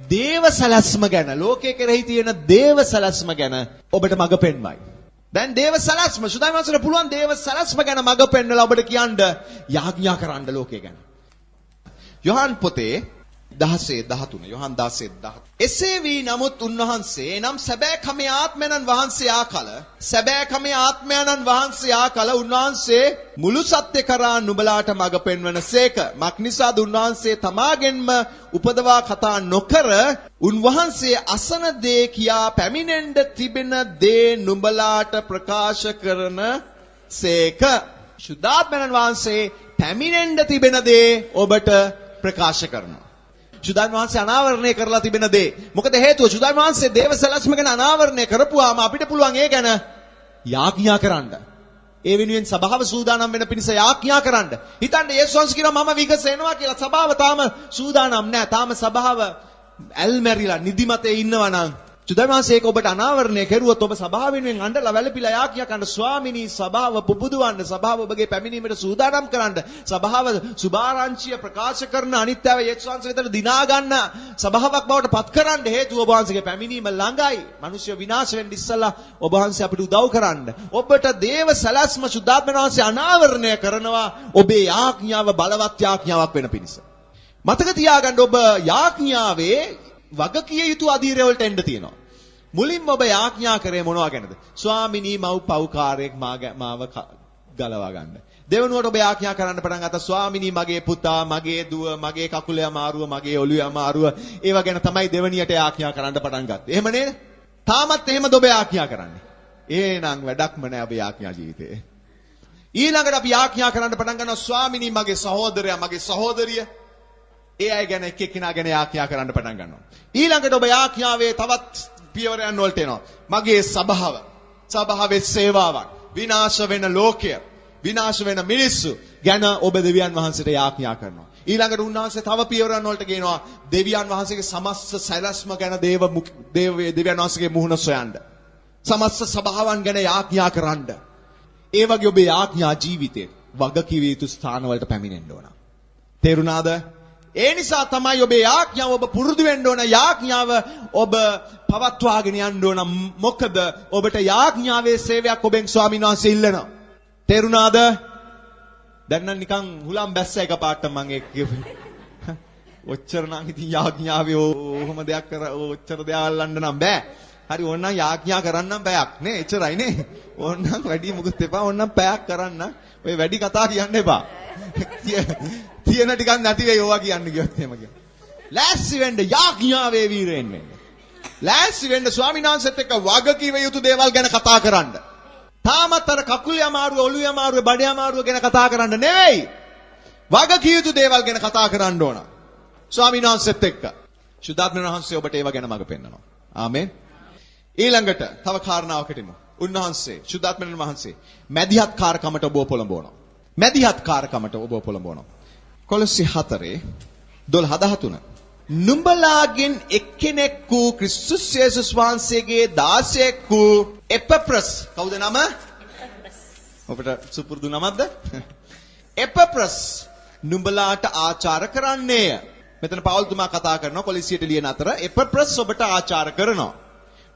දේව සැලැස්ම ගැන, ලෝකයේ කෙරෙහි තියෙන දේව සැලැස්ම ගැන ඔබට මඟ පෙන්වයි. දැන් දේව සැලැස්ම, ශුද්ධාත්ම වහන්සේට පුළුවන් දේව සැලැස්ම ගැන මඟ පෙන්වලා ඔබට කියන්න යාඥා කරන්න ලෝකය ගැන. යොහන් පොතේ 16:13, යොහන් 16:13. එසේ වී නමුත් උන්වහන්සේ නම් සැබෑකමේ ආත්මයන්න් වහන්සේ ආකල, සැබෑකමේ ආත්මයන්න් වහන්සේ ආකල උන්වහන්සේ මුළු සත්‍ය කරා නුඹලාට මඟ පෙන්වන සේක. මක්නිසාද උන්වහන්සේ තමාගෙන්ම උපදවා කතා නොකර උන්වහන්සේ අසන දේ කියා පැමිණෙන්න තිබෙන දේ නුඹලාට ප්‍රකාශ කරන සේක. ශුද්ධාත්මයන්න් වහන්සේ පැමිණෙන්න තිබෙන දේ ඔබට ප්‍රකාශ කරනවා. ශුද්ධාත්ම වහන්සේ අනාවරණය කරලා තිබෙන දේ. මොකද හේතුව, ශුද්ධාත්ම වහන්සේ දේව සැලැස්ම ගැන අනාවරණය කරපුවාම අපිට පුළුවන් ඒ ගැන යාඥා කරන්න. ඒ වෙනුවෙන් සභාව සූදානම් වෙන පිණිස යාඥා කරන්න. හිතන්න, යේසුස් වහන්සේ කියනවා මම විගස එනවා කියලා. සභාව තාම සූදානම් නෑ. තාම සභාව ඇල්මැරිලා නිදිමතේ ඉන්නවා නම් ශුද්ධාත්ම වහන්සේ ඒක ඔබට අනාවරණය කෙරුවොත් ඔබ සභාව වෙනුවෙන් අඬලා වැළපිලා යාඥා කරන්න, ස්වාමිනී සභාව පුබුදුවන්න, සභාව ඔබගේ පැමිණීමට සූදානම් කරන්න, සභාව සුභාරංචිය ප්‍රකාශ කරන අනිත්‍යව යේසුස් වහන්සේ වෙතට දිනා ගන්න සභාවක් බවට පත් කරන්න. හේතුව ඔබ වහන්සේගේ පැමිණීම ළඟයි. මිනිස්සු විනාශ වෙන්න ඉස්සෙල්ලා ඔබ වහන්සේ අපිට උදව් කරන්න. ඔබට දේව සැලැස්ම ශුද්ධාත්මන වහන්සේ අනාවරණය කරනවා ඔබේ යාඥාව බලවත් යාඥාවක් වෙන පිණිස. මතක තියාගන්න, ඔබ යාඥාවේ වගකිය යුතු අධීරය වලට එන්න තියෙනවා. මුලින්ම ඔබ යාඥා කරේ මොනවා ගැනද? ස්වාමිනී මව් පව්කාරයෙක් මාව ගලවා ගන්න. දෙවනුවට ඔබ යාඥා කරන්න පටන් ගත්තා, ස්වාමිනී මගේ පුතා, මගේ දුව, මගේ කකුලේ අමාරුව, මගේ ඔළුවේ අමාරුව, ඒවා ගැන තමයි දෙවනියට යාඥා කරන්න පටන් ගත්තේ. එහෙම නේද? තාමත් එහෙමද ඔබ යාඥා කරන්නේ? ඒනම් වැඩක්ම නෑ ඔබ යාඥා ජීවිතේ. ඊළඟට අපි යාඥා කරන්න පටන් ගන්නවා, ස්වාමිනී මගේ සහෝදරයා, මගේ සහෝදරිය, ඒ අය ගැන එක් එක්කෙනා ගැන යාඥා කරන්න පටන් ගන්නවා. ඊළඟට ඔබ යාඥාවේ තවත් පියවරයන් වලට එනවා. මගේ සභාව, සභාවේ සේවාවක්, විනාශ වෙන ලෝකය, විනාශ වෙන මිනිස්සු ගැන ඔබ දෙවියන් වහන්සේට යාඥා කරනවා. ඊළඟට උන්වහන්සේ තව පියවරයන් වලට ගේනවා, දෙවියන් වහන්සේගේ සමස්ත සැලැස්ම ගැන දේව දෙවියන් වහන්සේගේ මුහුණ සොයන්න. සමස්ත සභාවන් ගැන යාඥා කරන්න. ඒ වගේ ඔබේ යාඥා ජීවිතේ වගකිව යුතු ස්ථාන වලට පැමිණෙන්න ඕන. තේරුණාද? ඒ නිසා තමයි ඔබේ යාඥාව ඔබ පුරුදු වෙන්න ඕන. යාඥාව ඔබ පවත්වාගෙන යන්න ඕන. මොකද ඔබට යාඥාවේ සේවයක් ඔබෙන් ස්වාමීන් වහන්සේ ඉල්ලනවා. තේරුණාද? දැන් නම් නිකන් හුලම් බැස්ස එකපාරට මං ඒක කියපු. ඔච්චර නම් ඉතින් යාඥාවේ ඔහොම දෙයක් කර ඔච්චර දෙයක් අල්ලන්න නම් බෑ. හරි, ඕනනම් යාඥා කරන්නම් පැයක් නේ, එච්චරයි නේ. ඕනනම් වැඩි මොකුත් එපා, ඕනනම් පැයක් කරන්න. ඔය වැඩි කතා කියන්න එපා. තියෙන ටිකක් නැති වෙයි ඕවා කියන්න ගියොත් එහෙම කියන්න. ලෑස්ති වෙන්න යාඥාවේ වීරයෙන් වෙන්න. ලෑස්ති වෙන්න ස්වාමීන් වහන්සේත් එක්ක වගකීම යුතු දේවල් ගැන කතා කරන්න. තාමත් අර කකුලේ අමාරුව, ඔළුවේ අමාරුව, බඩේ අමාරුව ගැන කතා කරන්න නෙවෙයි. වගකීම යුතු දේවල් ගැන කතා කරන්න ඕන. ස්වාමීන් වහන්සේත් එක්ක. ශුද්ධාත්මන වහන්සේ ඔබට ඒවා ගැන මඟ පෙන්නනවා. ආමෙන්. ඊළඟට තව කාරණාවකට එමු. උන්වහන්සේ ශුද්ධාත්මන වහන්සේ මැදිහත්කාරකමට ඔබව පොළඹවනවා. මැදිහත්කාරකමට ඔබව පොළඹවනවා. කොලොස්සි 4:12-13. නුඹලාගෙන් එක්කෙනෙක් වූ ක්‍රිස්තුස් යේසුස් වහන්සේගේ දාසයෙක් වූ එපප්‍රස්, කවුද නම? ඔබට සුපුරුදු නමක්ද? එපප්‍රස් නුඹලාට ආචාර කරන්නේය. මෙතන පෞල්තුමා කතා කරනවා කොලොස්සියට ලියන අතර එපප්‍රස් ඔබට ආචාර කරනවා.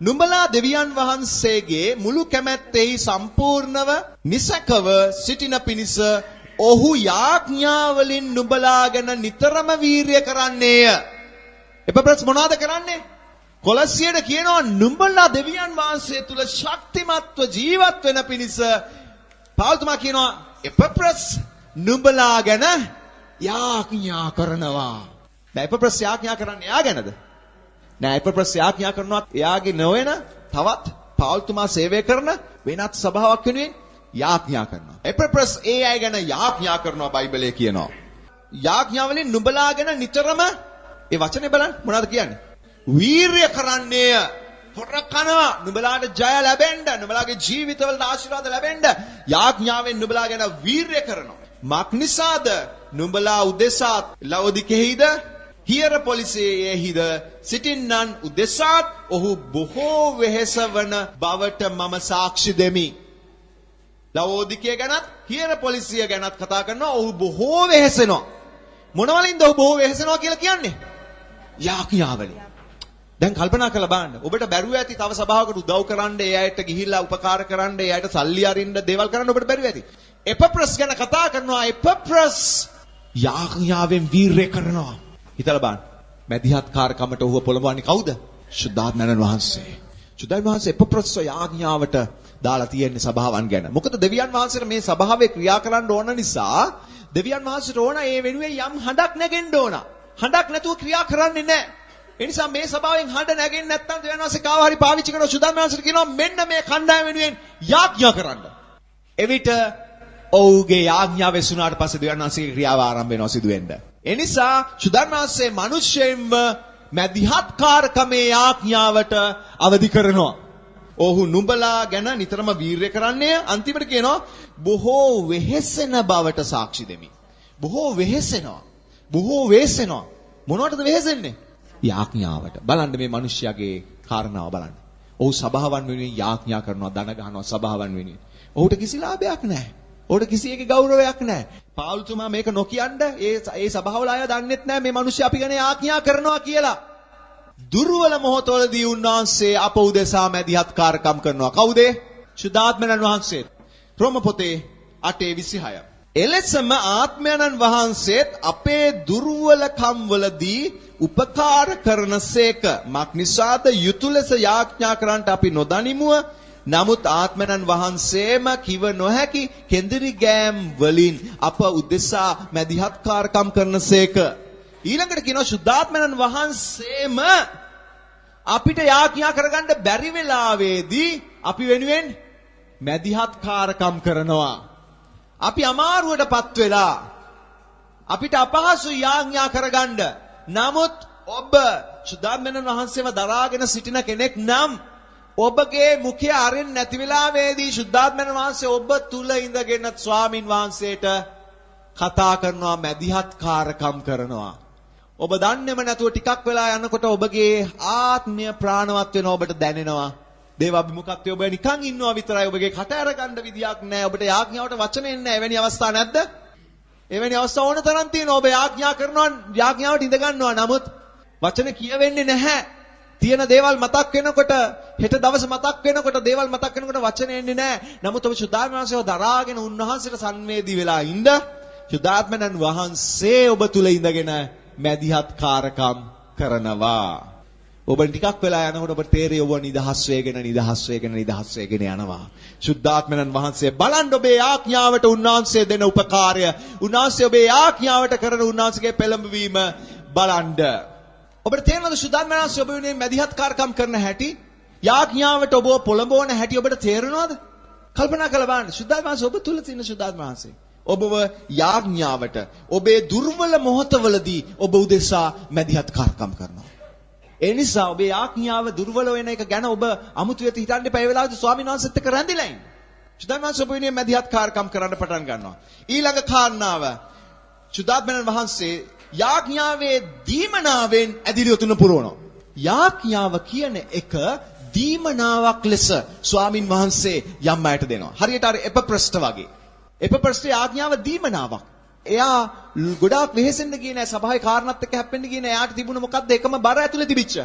නුඹලා දෙවියන් වහන්සේගේ මුළු කැමැත්තෙහි සම්පූර්ණව නිසකව සිටින පිණිස ඔහු යාඥා වලින් නුඹලා ගැන නිතරම වීරිය කරන්නේය. එපප්‍රස් මොනවද කරන්නේ? කොලොස්සියට කියනවා නුඹලා දෙවියන් වහන්සේ තුල ශක්තිමත්ව ජීවත් වෙන පිණිස පාවුල්තුමා කියනවා එපප්‍රස් නුඹලා ගැන යාඥා කරනවා. දැන් එපප්‍රස් යාඥා කරන්නේ එයා ගැනද? නෑ, එපප්‍රස් යාඥා කරනවා එයාගේ නොවන තවත් පාවුල්තුමා සේවය කරන වෙනත් සභාවක් වෙනුවෙන් යාඥා කරනවා. එපප්‍රස් ඒ අය ගැන යාඥා කරනවා බයිබලයේ කියනවා. යාඥා වලින් නුඹලා ගැන නිතරම, ඒ වචනේ බලන්න මොනවද කියන්නේ? වීරිය කරන්නේය. හොර කනවා නුඹලාට ජය ලැබෙන්න, නුඹලාගේ ජීවිතවලට ආශිර්වාද ලැබෙන්න යාඥාවෙන් නුඹලා ගැන වීරිය කරනවා. මක් නිසාද නුඹලා උදෙසාත් ලවොදිකෙහිද හියරපොලිසයේහිද සිටින්නන් උදෙසාත් ඔහු බොහෝ වෙහෙස වන බවට මම සාක්ෂි දෙමි. ලවෝදිකය ගැනත් හියරපොලිසිය ගැනත් කතා කරනවා. ඔහු බොහෝ වෙහෙසෙනවා. මොන වලින්ද ඔහු බොහෝ වෙහෙසෙනවා කියලා කියන්නේ? යාඥා වලින්. දැන් කල්පනා කරලා බලන්න. ඔබට බැරුව ඇති තව සභාවකට උදව් කරන්න, ඒ අයට ගිහිල්ලා උපකාර කරන්න, ඒ අයට සල්ලි අරින්න, දේවල් කරන්න ඔබට බැරුව ඇති. එපප්‍රස් ගැන කතා කරනවා. එපප්‍රස් යාඥාවෙන් වීරය කරනවා. හිතලා බලන්න. මැදිහත්කාරකමට ඔහුව පොළඹවන්නේ කවුද? ශුද්ධාත්මයන් වහන්සේ. ශුද්ධාත්ම වහන්සේ එපප්‍රස්ව යාඥාවට දාලා තියෙන්නේ සභාවන් ගැන. මොකද දෙවියන් වහන්සේට මේ සභාවේ ක්‍රියා කරන්න ඕන නිසා දෙවියන් වහන්සේට ඕන ඒ වෙනුවෙන් යම් හඬක් නැගෙන්න ඕන. හඬක් නැතුව ක්‍රියා කරන්නේ නැහැ. ඒ නිසා මේ සභාවෙන් හඬ නැගෙන්නේ නැත්නම් දෙවියන් වහන්සේ කාව හරි පාවිච්චි කරනවා. ශුද්ධාත්ම වහන්සේට කියනවා මෙන්න මේ කණ්ඩායම වෙනුවෙන් යාඥා කරන්න. එවිට ඔහුගේ යාඥාව වෙසුනාට පස්සේ දෙවියන් වහන්සේගේ ක්‍රියාව ආරම්භ වෙනවා සිදු වෙන්න. ඒ නිසා ශුද්ධාත්ම වහන්සේ මිනිස්සෙන්ව මැදිහත්කාරකමේ යාඥාවට අවදි කරනවා. ඔහු නුඹලා ගැන නිතරම වීරිය කරන්නේ. අන්තිමට කියනවා බොහෝ වෙහෙසෙන බවට සාක්ෂි දෙමි. බොහෝ වෙහෙසෙනවා. බොහෝ වෙහෙසෙනවා. මොනවටද වෙහෙසෙන්නේ? යාඥාවට. බලන්න මේ මිනිස්යාගේ කාරණාව බලන්න. ඔහු සභාවන් වෙනුවෙන් යාඥා කරනවා, දන ගහනවා සභාවන් වෙනුවෙන්. ඔහුට කිසි ලාභයක් නැහැ. ඔහුට කිසි එකේ ගෞරවයක් නැහැ. පාවුල්තුමා මේක නොකියන්න ඒ ඒ සභාවල අය දන්නෙත් නැහැ මේ මිනිස්සු අපි ගැන යාඥා කරනවා කියලා. දුර්වල මොහොතවලදී උන්වහන්සේ අප උදෙසා මැදිහත්කාරකම් කරනවා. කවුද? ශුද්ධාත්මයන් වහන්සේ. රෝම පොතේ 8:26. එලෙසම ආත්මයන්න් වහන්සේත් අපේ දුර්වලකම් වලදී උපකාර කරනසේක. මක් නිසාද යුතු ලෙස යාඥා කරන්නට අපි නොදනිමුව. නමුත් ආත්මයන්න් වහන්සේම කිව නොහැකි කෙඳිරි ගෑම් වලින් අප උදෙසා මැදිහත්කාරකම් කරනසේක. ඊළඟට කියනවා ශුද්ධාත්මයන්න් වහන්සේම අපිට යාඥා කරගන්න බැරි වෙලාවේදී අපි වෙනුවෙන් මැදිහත්කාරකම් කරනවා. අපි අමාරුවටපත් වෙලා අපිට අපහසු යාඥා කරගන්න. නමුත් ඔබ ශුද්ධාත්මයන් වහන්සේව දරාගෙන සිටින කෙනෙක් නම් ඔබගේ මුඛය අරින්න නැති වෙලාවේදී ශුද්ධාත්මයන් වහන්සේ ඔබ තුල ඉඳගෙන ස්වාමින් වහන්සේට කතා කරනවා, මැදිහත්කාරකම් කරනවා. ඔබ දන්නේම නැතුව ටිකක් වෙලා යනකොට ඔබගේ ආත්මය ප්‍රාණවත් වෙනවා, ඔබට දැනෙනවා. දේව අභිමුඛත්වය ඔබ නිකන් ඉන්නවා විතරයි, ඔබගේ කට අරගන්න විදියක් නැහැ, ඔබට යාඥාවට වචන එන්නේ නැහැ. එවැනි අවස්ථා නැද්ද? එවැනි අවස්ථා ඕන තරම් තියෙනවා. ඔබ යාඥා කරනවා, යාඥාවට ඉඳ ගන්නවා, නමුත් වචන කියවෙන්නේ නැහැ. තියෙන දේවල් මතක් වෙනකොට, හෙට දවස මතක් වෙනකොට, දේවල් මතක් වෙනකොට වචන එන්නේ නැහැ. නමුත් ඔබ ශුද්ධාත්ම වහන්සේව දරාගෙන උන්වහන්සේට සංවේදී වෙලා ඉඳ ශුද්ධාත්මයන් වහන්සේ ඔබ තුල ඉඳගෙන මැදිහත්කාරකම් කරනවා. ඔබ ටිකක් වෙලා යනකොට ඔබ තේරෙයි ඔබ නිදහස් වේගෙන නිදහස් වේගෙන නිදහස් වේගෙන යනවා. ශුද්ධාත්මයන් වහන්සේ බලන්න ඔබේ ආඥාවට උන්වහන්සේ දෙන උපකාරය, උන්වහන්සේ ඔබේ ආඥාවට කරන උන්වහන්සේගේ පෙළඹවීම බලන්න. ඔබට තේරෙනවද ශුද්ධාත්මයන් වහන්සේ ඔබ වෙනුවෙන් මැදිහත්කාරකම් කරන හැටි? යාඥාවට ඔබව පොළඹවන හැටි ඔබට තේරෙනවද? කල්පනා කරලා බලන්න. ශුද්ධාත්මයන් වහන්සේ ඔබ තුල තියෙන ශුද්ධාත්මයන් වහන්සේ ඔබව යාඥාවට ඔබේ දුර්වල මොහොතවලදී ඔබ උදෙසා මැදිහත්කාරකම් කරනවා. ඒ නිසා ඔබේ යාඥාව දුර්වල වෙන එක ගැන ඔබ අමුතු වෙත හිතන්න එපා. ඒ වෙලාවේදී ස්වාමීන් වහන්සේත් එක්ක රැඳිලා ඉන්න. ශුද්ධාත්මයන් වහන්සේ ඔබ වෙනුවෙන් මැදිහත්කාරකම් කරන්න පටන් ගන්නවා. ඊළඟ කාරණාව, ශුද්ධාත්මයන් වහන්සේ යාඥාවේ දීමනාවෙන් ඇදිරිය තුන පුරවනවා. යාඥාව කියන එක දීමනාවක් ලෙස ස්වාමින් වහන්සේ යම් අයට දෙනවා. හරියට අර එපප්‍රස්ට වගේ. එපප්‍රස්ට යාඥාව දීමනාවක්. එයා ගොඩාක් වෙහෙසෙන්න ගියේ නෑ, සභාවේ කාරණාත් එක්ක හැප්පෙන්න ගියේ නෑ. එයාට තිබුණ මොකද්ද එකම බර ඇතුලේ තිබිච්ච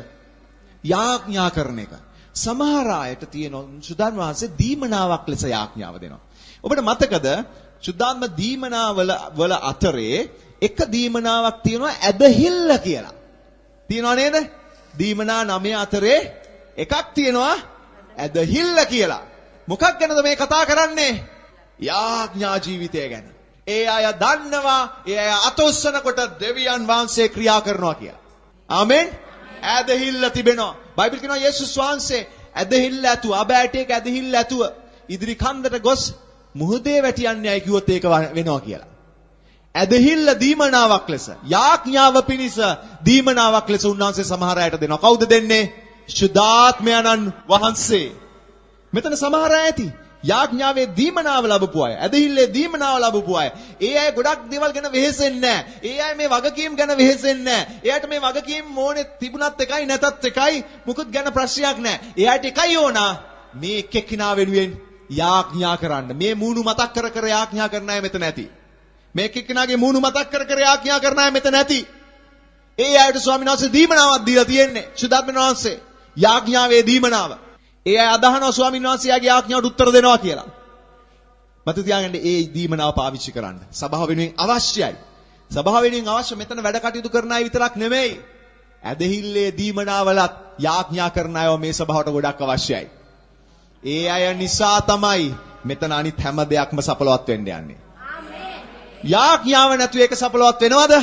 යාඥා කරන එක. සමහර අයට තියෙන සුදන් වහන්සේ දීමනාවක් ලෙස යාඥාව දෙනවා. ඔබට මතකද ශුද්ධාත්ම දීමනා වල අතරේ එක දීමනාවක් තියෙනවා ඇදහිල්ල කියලා. තියෙනව නේද? දීමනා 9 අතරේ එකක් තියෙනවා ඇදහිල්ල කියලා. මොකක් ගැනද මේ කතා කරන්නේ? යාඥා ජීවිතය ගැන. ඒ අය දන්නවා ඒ අය අත උස්සනකොට දෙවියන් වහන්සේ ක්‍රියා කරනවා කියලා. ආමෙන්. ඇදහිල්ල තිබෙනවා. බයිබල් කියනවා යේසුස් වහන්සේ ඇදහිල්ල ඇතුව, අබෑටේක ඇදහිල්ල ඇතුව ඉදිරි කන්දට ගොස් මුහුදේ වැටියන්නේ අය කිව්වොත් ඒක වෙනවා කියලා. ඇදහිල්ල දීමනාවක් ලෙස, යාඥාව පිණිස දීමනාවක් ලෙස උන්වහන්සේ සමහර අයට දෙනවා. කවුද දෙන්නේ? ශුද්ධාත්මයන්න් වහන්සේ. මෙතන සමහර අය ඇති යාඥාවේ දීමනාව ලැබපු අය, ඇදහිල්ලේ දීමනාව ලැබපු අය. ඒ අය ගොඩක් දේවල් ගැන වෙහෙසෙන්නේ නැහැ. ඒ අය මේ වගකීම් ගැන වෙහෙසෙන්නේ නැහැ. ඒ අයට මේ වගකීම් ඕනේ තිබුණත් එකයි නැතත් එකයි, මුකුත් ගැන ප්‍රශ්නයක් නැහැ. ඒ අයට එකයි ඕන, මේ එක් එක්කිනා වෙනුවෙන් යාඥා කරන්න. මේ මූණු මතක් කර කර යාඥා කරන අය මෙතන ඇති. මේ එක් එක්කිනාගේ මූණු මතක් කර කර යාඥා කරන අය මෙතන ඇති. ඒ අයට ස්වාමීන් වහන්සේ දීමනාවක් දීලා තියෙන්නේ. ශුද්ධාත්මන් වහන්සේ යාඥාවේ දීමනාව. ඒ අය අදහනවා ස්වාමීන් වහන්සේගේ ආඥාවට උත්තර දෙනවා කියලා. මත තියාගන්න ඒ දීමනාව පාවිච්චි කරන්න. සභාව වෙනුවෙන් අවශ්‍යයි. සභාව වෙනුවෙන් අවශ්‍ය මෙතන වැඩ කටයුතු කරන අය විතරක් නෙමෙයි. ඇදහිල්ලේ දීමනාවලත් යාඥා කරන අයව මේ සභාවට ගොඩක් අවශ්‍යයි. ඒ අය නිසා තමයි මෙතන අනිත් හැම දෙයක්ම සඵලවත් වෙන්න යන්නේ. ආමේන්. යාඥාව නැතුව ඒක සඵලවත් වෙනවද?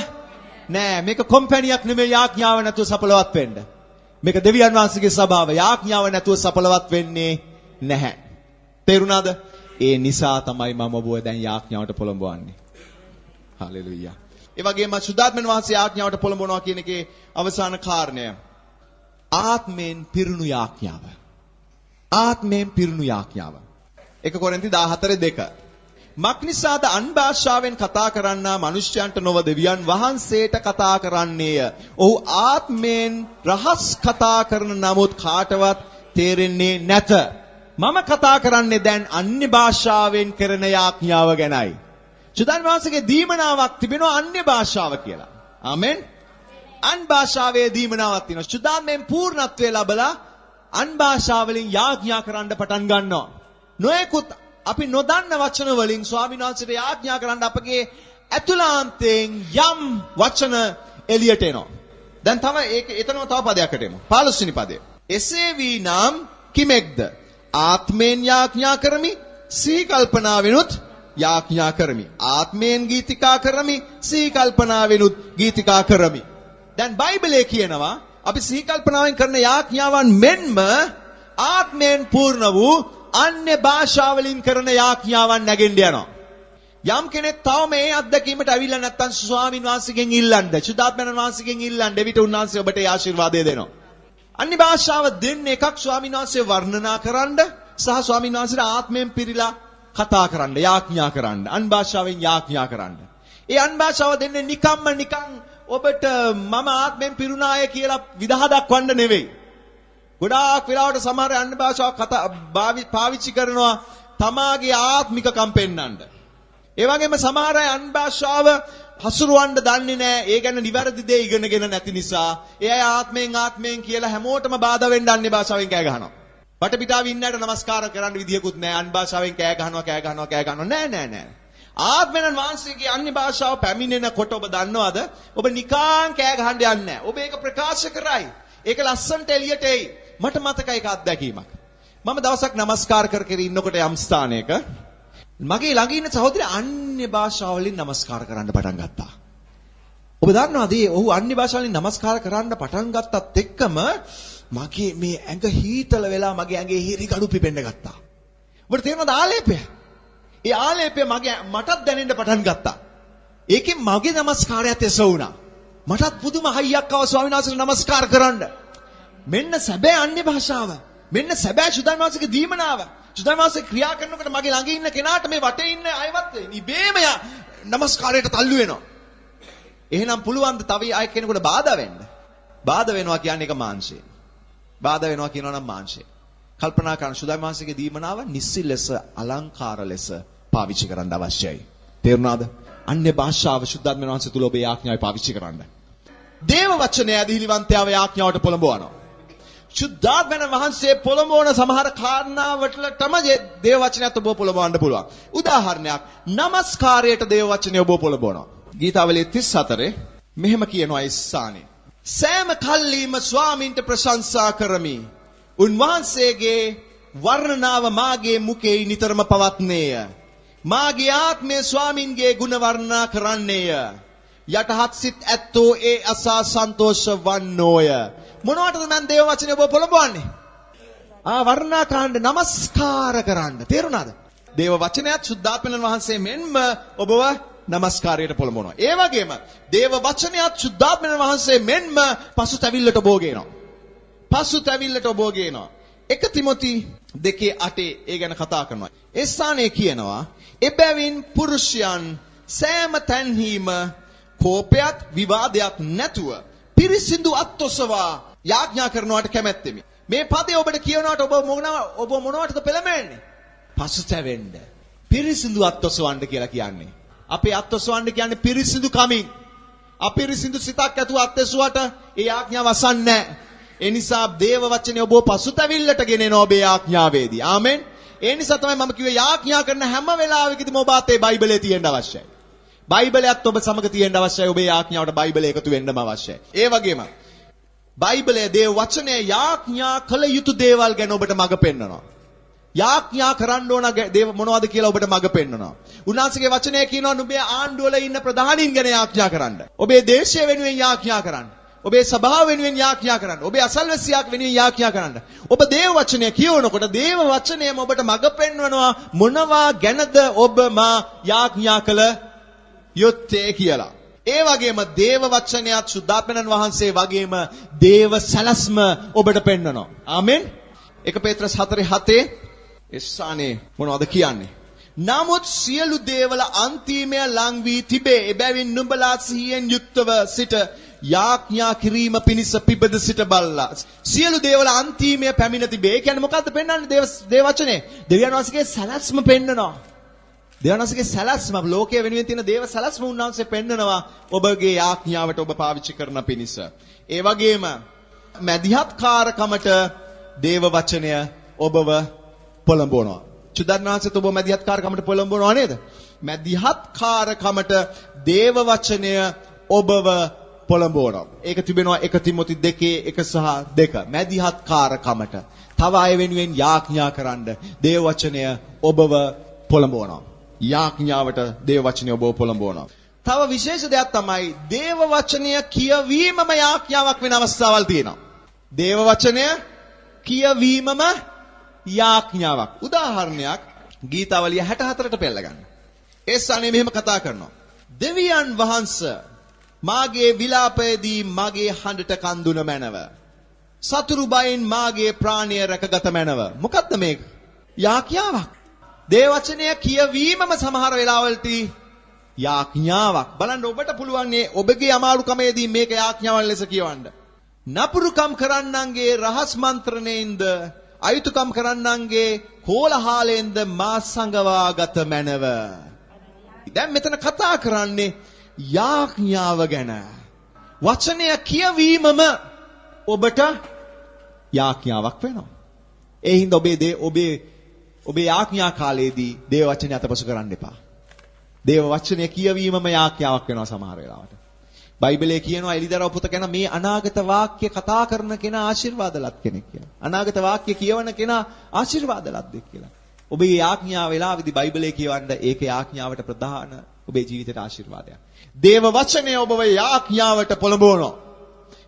නෑ. මේක කොම්පැනියක් නෙමෙයි යාඥාව නැතුව සඵලවත් වෙන්න. මේක දෙවියන් වහන්සේගේ සභාව. යාඥාව නැතුව සඵලවත් වෙන්නේ නැහැ. තේරුණාද? ඒ නිසා තමයි මම ඔබව දැන් යාඥාවට පොළඹවන්නේ. හලෙලූයා. ඒ වගේම සුද්ධාත්මන් වහන්සේ යාඥාවට පොළඹවනවා කියන එකේ අවසාන කාරණය, ආත්මයෙන් පිරුණු යාඥාව. ආත්මයෙන් පිරුණු යාඥාව. 1 කොරින්ති 14:2. මක්නිසාද අන් භාෂාවෙන් කතා කරන්නා මනුෂ්‍යයන්ට නොව දෙවියන් වහන්සේට කතා කරන්නේය. ඔහු ආත්මයෙන් රහස් කතා කරන නමුත් කාටවත් තේරෙන්නේ නැත. මම කතා කරන්නේ දැන් අන්‍ය භාෂාවෙන් කරන යාඥාව ගැනයි. සුදන් වහන්සේගේ දීමනාවක් තිබෙනවා අන්‍ය භාෂාව කියලා. ආමෙන්. අන් භාෂාවේ දීමනාවක් තියෙනවා. සුදාන්මෙන් පූර්ණත්වය ලැබලා අන් භාෂාවලින් යාඥා කරන්න පටන් ගන්නවා. නොයෙකුත් අපි නොදන්න වචන වලින් ස්වාමීන් වහන්සේට යාඥා කරන්න අපගේ ඇතුළාන්තයෙන් යම් වචන එළියට එනවා. දැන් තව ඒක එතනම තව පදයකට එමු. 15 වෙනි පදය. එසේ වී නම් කිමෙක්ද? ආත්මයෙන් යාඥා කරමි, සිහි කල්පනාවෙනුත් යාඥා කරමි. ආත්මයෙන් ගීතිකා කරමි, සිහි කල්පනාවෙනුත් ගීතිකා කරමි. දැන් බයිබලයේ කියනවා අපි සිහි කල්පනාවෙන් කරන යාඥාවන් මෙන්ම ආත්මයෙන් පූර්ණ වූ අන්‍ය භාෂාවලින් කරන යාඥාවන් නැගෙන්න යනවා. යම් කෙනෙක් තවම මේ අත්දැකීමට ඇවිල්ලා නැත්නම් ස්වාමීන් වහන්සේගෙන් ඉල්ලන්න, සුද්ධාත්මයන් වහන්සේගෙන් ඉල්ලන්න, එවිට උන්වහන්සේ ඔබට ඒ ආශිර්වාදය දෙනවා. අන්‍ය භාෂාව දෙන්නේ එකක් ස්වාමීන් වහන්සේ වර්ණනා කරන්න සහ ස්වාමීන් වහන්සේට ආත්මයෙන් පිරීලා කතා කරන්න, යාඥා කරන්න, අන් භාෂාවෙන් යාඥා කරන්න. ඒ අන් භාෂාව දෙන්නේ නිකම්ම නිකන් ඔබට මම ආත්මයෙන් පිරුණාය කියලා විදහා දක්වන්න නෙවෙයි. ගොඩාක් වෙලාවට සමහර අන්‍ය භාෂාව කතා පාවිච්චි කරනවා තමාගේ ආත්මිකකම් පෙන්වන්න. ඒ වගේම සමහර අය අන් භාෂාව හසුරවන්න දන්නේ නැහැ. ඒ ගැන නිවැරදි දේ ඉගෙනගෙන නැති නිසා ඒ අය ආත්මයෙන් ආත්මයෙන් කියලා හැමෝටම බාධා වෙන්න අන්‍ය භාෂාවෙන් කෑ ගහනවා. වටපිටාවේ ඉන්න අයට නමස්කාර කරන්න විදියකුත් නැහැ. අන් භාෂාවෙන් කෑ ගහනවා, කෑ ගහනවා, කෑ ගහනවා. නෑ නෑ නෑ. ආත්මයන් වහන්සේගේ අන්‍ය භාෂාව පැමිණෙනකොට ඔබ දන්නවද? ඔබ නිකං කෑ ගහන්න යන්නේ නැහැ. ඔබ ඒක ප්‍රකාශ කරයි. ඒක ලස්සනට එළියට එයි. මට මතකයි එක අත්දැකීමක්. මම දවසක් නමස්කාර කර කර ඉන්නකොට යම් ස්ථානයක මගේ ළඟ ඉන්න සහෝදරයා අන්‍ය භාෂාවලින් නමස්කාර කරන්න පටන් ගත්තා. ඔබ දන්නවද මේ ඔහු අන්‍ය භාෂාවලින් නමස්කාර කරන්න පටන් ගත්තත් එක්කම මගේ මේ ඇඟ හීතල වෙලා මගේ ඇඟේ හිරිගඩු පිපෙන්න ගත්තා. ඔබට තේරෙනවද ආලේපය? ඒ ආලේපය මගේ මටත් දැනෙන්න පටන් ගත්තා. ඒකෙන් මගේ නමස්කාරයත් එස වුණා. මටත් පුදුම හයියක් ආවා ස්වාමීන් වහන්සේට නමස්කාර කරන්න. මෙන්න සැබෑ අන්‍ය භාෂාව. මෙන්න සැබෑ සුදන් වහන්සේගේ දීමනාව. සුදන් වහන්සේ ක්‍රියා කරනකොට මගේ ළඟ ඉන්න කෙනාට මේ වටේ ඉන්න අයවත් ඉබේම නමස්කාරයට තල්ලු වෙනවා. එහෙනම් පුළුවන් ද තව අය කෙනෙකුට බාධා වෙන්න? බාධා වෙනවා කියන්නේ ඒක මාංශය. බාධා වෙනවා කියනවා නම් මාංශය. කල්පනා කරන සුදන් වහන්සේගේ දීමනාව නිසි ලෙස අලංකාර ලෙස පාවිච්චි කරන්න අවශ්‍යයි. තේරුණාද? අන්‍ය භාෂාව සුද්ධාත්මයන් වහන්සේ තුල ඔබේ ආඥාවයි පාවිච්චි කරන්න. දේව වචනය ඇදහිලිවන්තයාව යාඥාවට පොළඹවනවා. ශුද්ධාත්මයන් වහන්සේ පොළඹවන සමහර කාරණාවලටම දේව වචනයත් ඔබව පොළඹවන්න පුළුවන්. උදාහරණයක්, නමස්කාරයට දේව වචනය ඔබව පොළඹවනවා. ගීතාවලිය 34 මෙහෙම කියනවා ඒ ස්ථානේ. සෑම කල්ලීම ස්වාමීන්ට ප්‍රශංසා කරමි. උන්වහන්සේගේ වර්ණනාව මාගේ මුඛයේ නිතරම පවත්නේය. මාගේ ආත්මය ස්වාමින්ගේ ගුණ වර්ණනා කරන්නේය. යටහත් සිත් ඇත්තෝ ඒ අසා සන්තෝෂ වන්නෝය. මොනවටද මං දේව වචනේ ඔබ පොළඹවන්නේ? වර්ණනා කරන්න, නමස්කාර කරන්න. තේරුණාද? දේව වචනයත් ශුද්ධාත්මයන් වහන්සේ මෙන්ම ඔබව නමස්කාරයට පොළඹවනවා. ඒ වගේම දේව වචනයත් ශුද්ධාත්මයන් වහන්සේ මෙන්ම පසුතැවිල්ලට ඔබව ගේනවා. පසුතැවිල්ලට ඔබව ගේනවා. 1 තිමොති 2:8 ඒ ගැන කතා කරනවා. ඒ ස්ථානයේ කියනවා, එබැවින් පුරුෂයන් සෑම තැන්හිම කෝපයත් විවාදයක් නැතුව පිරිසිදු අත්ඔසවා යාඥා කරනවට කැමැත්තෙමි. මේ පදේ ඔබට කියනවට ඔබ මොනවටද පෙළඹෙන්නේ? පසුතැවෙන්න. පිරිසිදු අත්ඔසවන්න කියලා කියන්නේ. අපේ අත්ඔසවන්න කියන්නේ පිරිසිදු කමින්. අපිරිසිදු සිතක් ඇතුව අත්ඇසුවට ඒ ආඥාව අසන්නේ නැහැ. ඒ නිසා දේව වචනේ ඔබව පසුතැවිල්ලට ගෙනෙන ඔබේ ආඥාවේදී. ආමෙන්. ඒ නිසා තමයි මම කිව්වේ යාඥා කරන හැම වෙලාවෙකදීම ඔබ අතේ බයිබලය තියෙන්න අවශ්‍යයි. බයිබලයත් ඔබ සමග තියෙන්න අවශ්‍යයි. ඔබේ යාඥාවට බයිබලය එකතු වෙන්නම අවශ්‍යයි. ඒ වගේම බයිබලය දේව වචනය යාඥා කළ යුතු දේවල් ගැන ඔබට මඟ පෙන්වනවා. යාඥා කරන්න ඕන දේව මොනවද කියලා ඔබට මඟ පෙන්වනවා. උන්වහන්සේගේ වචනය කියනවා නුඹේ ආණ්ඩුවල ඉන්න ප්‍රධානීන් ගැන යාඥා කරන්න. ඔබේ දේශය වෙනුවෙන් යාඥා කරන්න. ඔබේ සභාව වෙනුවෙන් යාඥා කරන්න. ඔබේ අසල්වැසියාක් වෙනුවෙන් යාඥා කරන්න. ඔබ දේව වචනය කියවනකොට දේව වචනයම ඔබට මඟ පෙන්වනවා මොනවා ගැනද ඔබ මා යාඥා කළ යුත්තේ කියලා. ඒ වගේම දේව වචනයත් ශුද්ධාත්මයන් වහන්සේ වගේම දේව සැලැස්ම ඔබට පෙන්වනවා. ආමෙන්. 1 පේත්‍රස් 4:7 ඒ ස්ථානයේ මොනවද කියන්නේ? නමුත් සියලු දේවල අන්තිමය ලං වී තිබේ. එබැවින් නුඹලා සිහියෙන් යුක්තව සිට යාඥා කිරීම පිණිස පිබිද සිට බලලා. සියලු දේවල අන්තිමය පැමිණ තිබේ. ඒ කියන්නේ මොකද්ද පෙන්වන්නේ දේව වචනේ? දෙවියන් වහන්සේගේ සැලැස්ම පෙන්වනවා. දෙවියන් වහන්සේගේ සැලැස්ම, ලෝකයේ වෙනුවෙන් තියෙන දේව සැලැස්ම උන්වහන්සේ පෙන්වනවා ඔබගේ යාඥාවට ඔබ පාවිච්චි කරන පිණිස. ඒ වගේම මැදිහත්කාරකමට දේව වචනය ඔබව පොළඹවනවා. චුදන් වහන්සේත් ඔබ මැදිහත්කාරකමට පොළඹවනවා නේද? මැදිහත්කාරකමට දේව වචනය ඔබව පොළඹවනවා. ඒක තිබෙනවා 1 තිමොති 2:1 සහ 2. මැදිහත්කාරකමට තව අය වෙනුවෙන් යාඥා කරන්න දේව වචනය ඔබව පොළඹවනවා. යාඥාවට දේව වචනය ඔබව පොළඹවනවා. තව විශේෂ දෙයක් තමයි දේව වචනය කියවීමම යාඥාවක් වෙන අවස්ථාවල් තියෙනවා. දේව වචනය කියවීමම යාඥාවක්. උදාහරණයක් ගීතාවලිය 64ට පෙළ ගන්න. ඒ ස්ථානයේ මෙහෙම කතා කරනවා. දෙවියන් වහන්සේ මාගේ විලාපයේදී මගේ හඬට කන් දුන මැනව. සතුරු බයෙන් මාගේ ප්‍රාණය රැකගත මැනව. මොකද්ද මේක? යාඥාවක්. දේව වචනය කියවීමම සමහර වෙලාවලදී යාඥාවක්. බලන්න ඔබට පුළුවන් මේ ඔබගේ අමාරුකමේදී මේක යාඥාවක් ලෙස කියවන්න. නපුරුකම් කරන්නන්ගේ රහස් මන්ත්‍රණයෙන්ද අයුතුකම් කරන්නන්ගේ කෝලහලයෙන්ද මා සංගවාගත මැනව. දැන් මෙතන කතා කරන්නේ යාඥාව ගැන. වචනය කියවීමම ඔබට යාඥාවක් වෙනවා. ඒ හින්දා ඔබේ යාඥා කාලයේදී දේව වචනය අතපසු කරන්න එපා. දේව වචනය කියවීමම යාඥාවක් වෙනවා සමහර වෙලාවට. බයිබලයේ කියනවා එලිදරව් පොත ගැන මේ අනාගත වාක්‍ය කතා කරන කෙනා ආශිර්වාද ලත් කෙනෙක් කියලා. අනාගත වාක්‍ය කියවන කෙනා ආශිර්වාද ලද්දෙක් කියලා. ඔබේ යාඥා වෙලාවේදී බයිබලයේ කියවන්න ඒක යාඥාවට ප්‍රධාන ඔබේ ජීවිතයට ආශිර්වාදයක්. දේව වචනය ඔබව යාඥාවට පොළඹවනවා.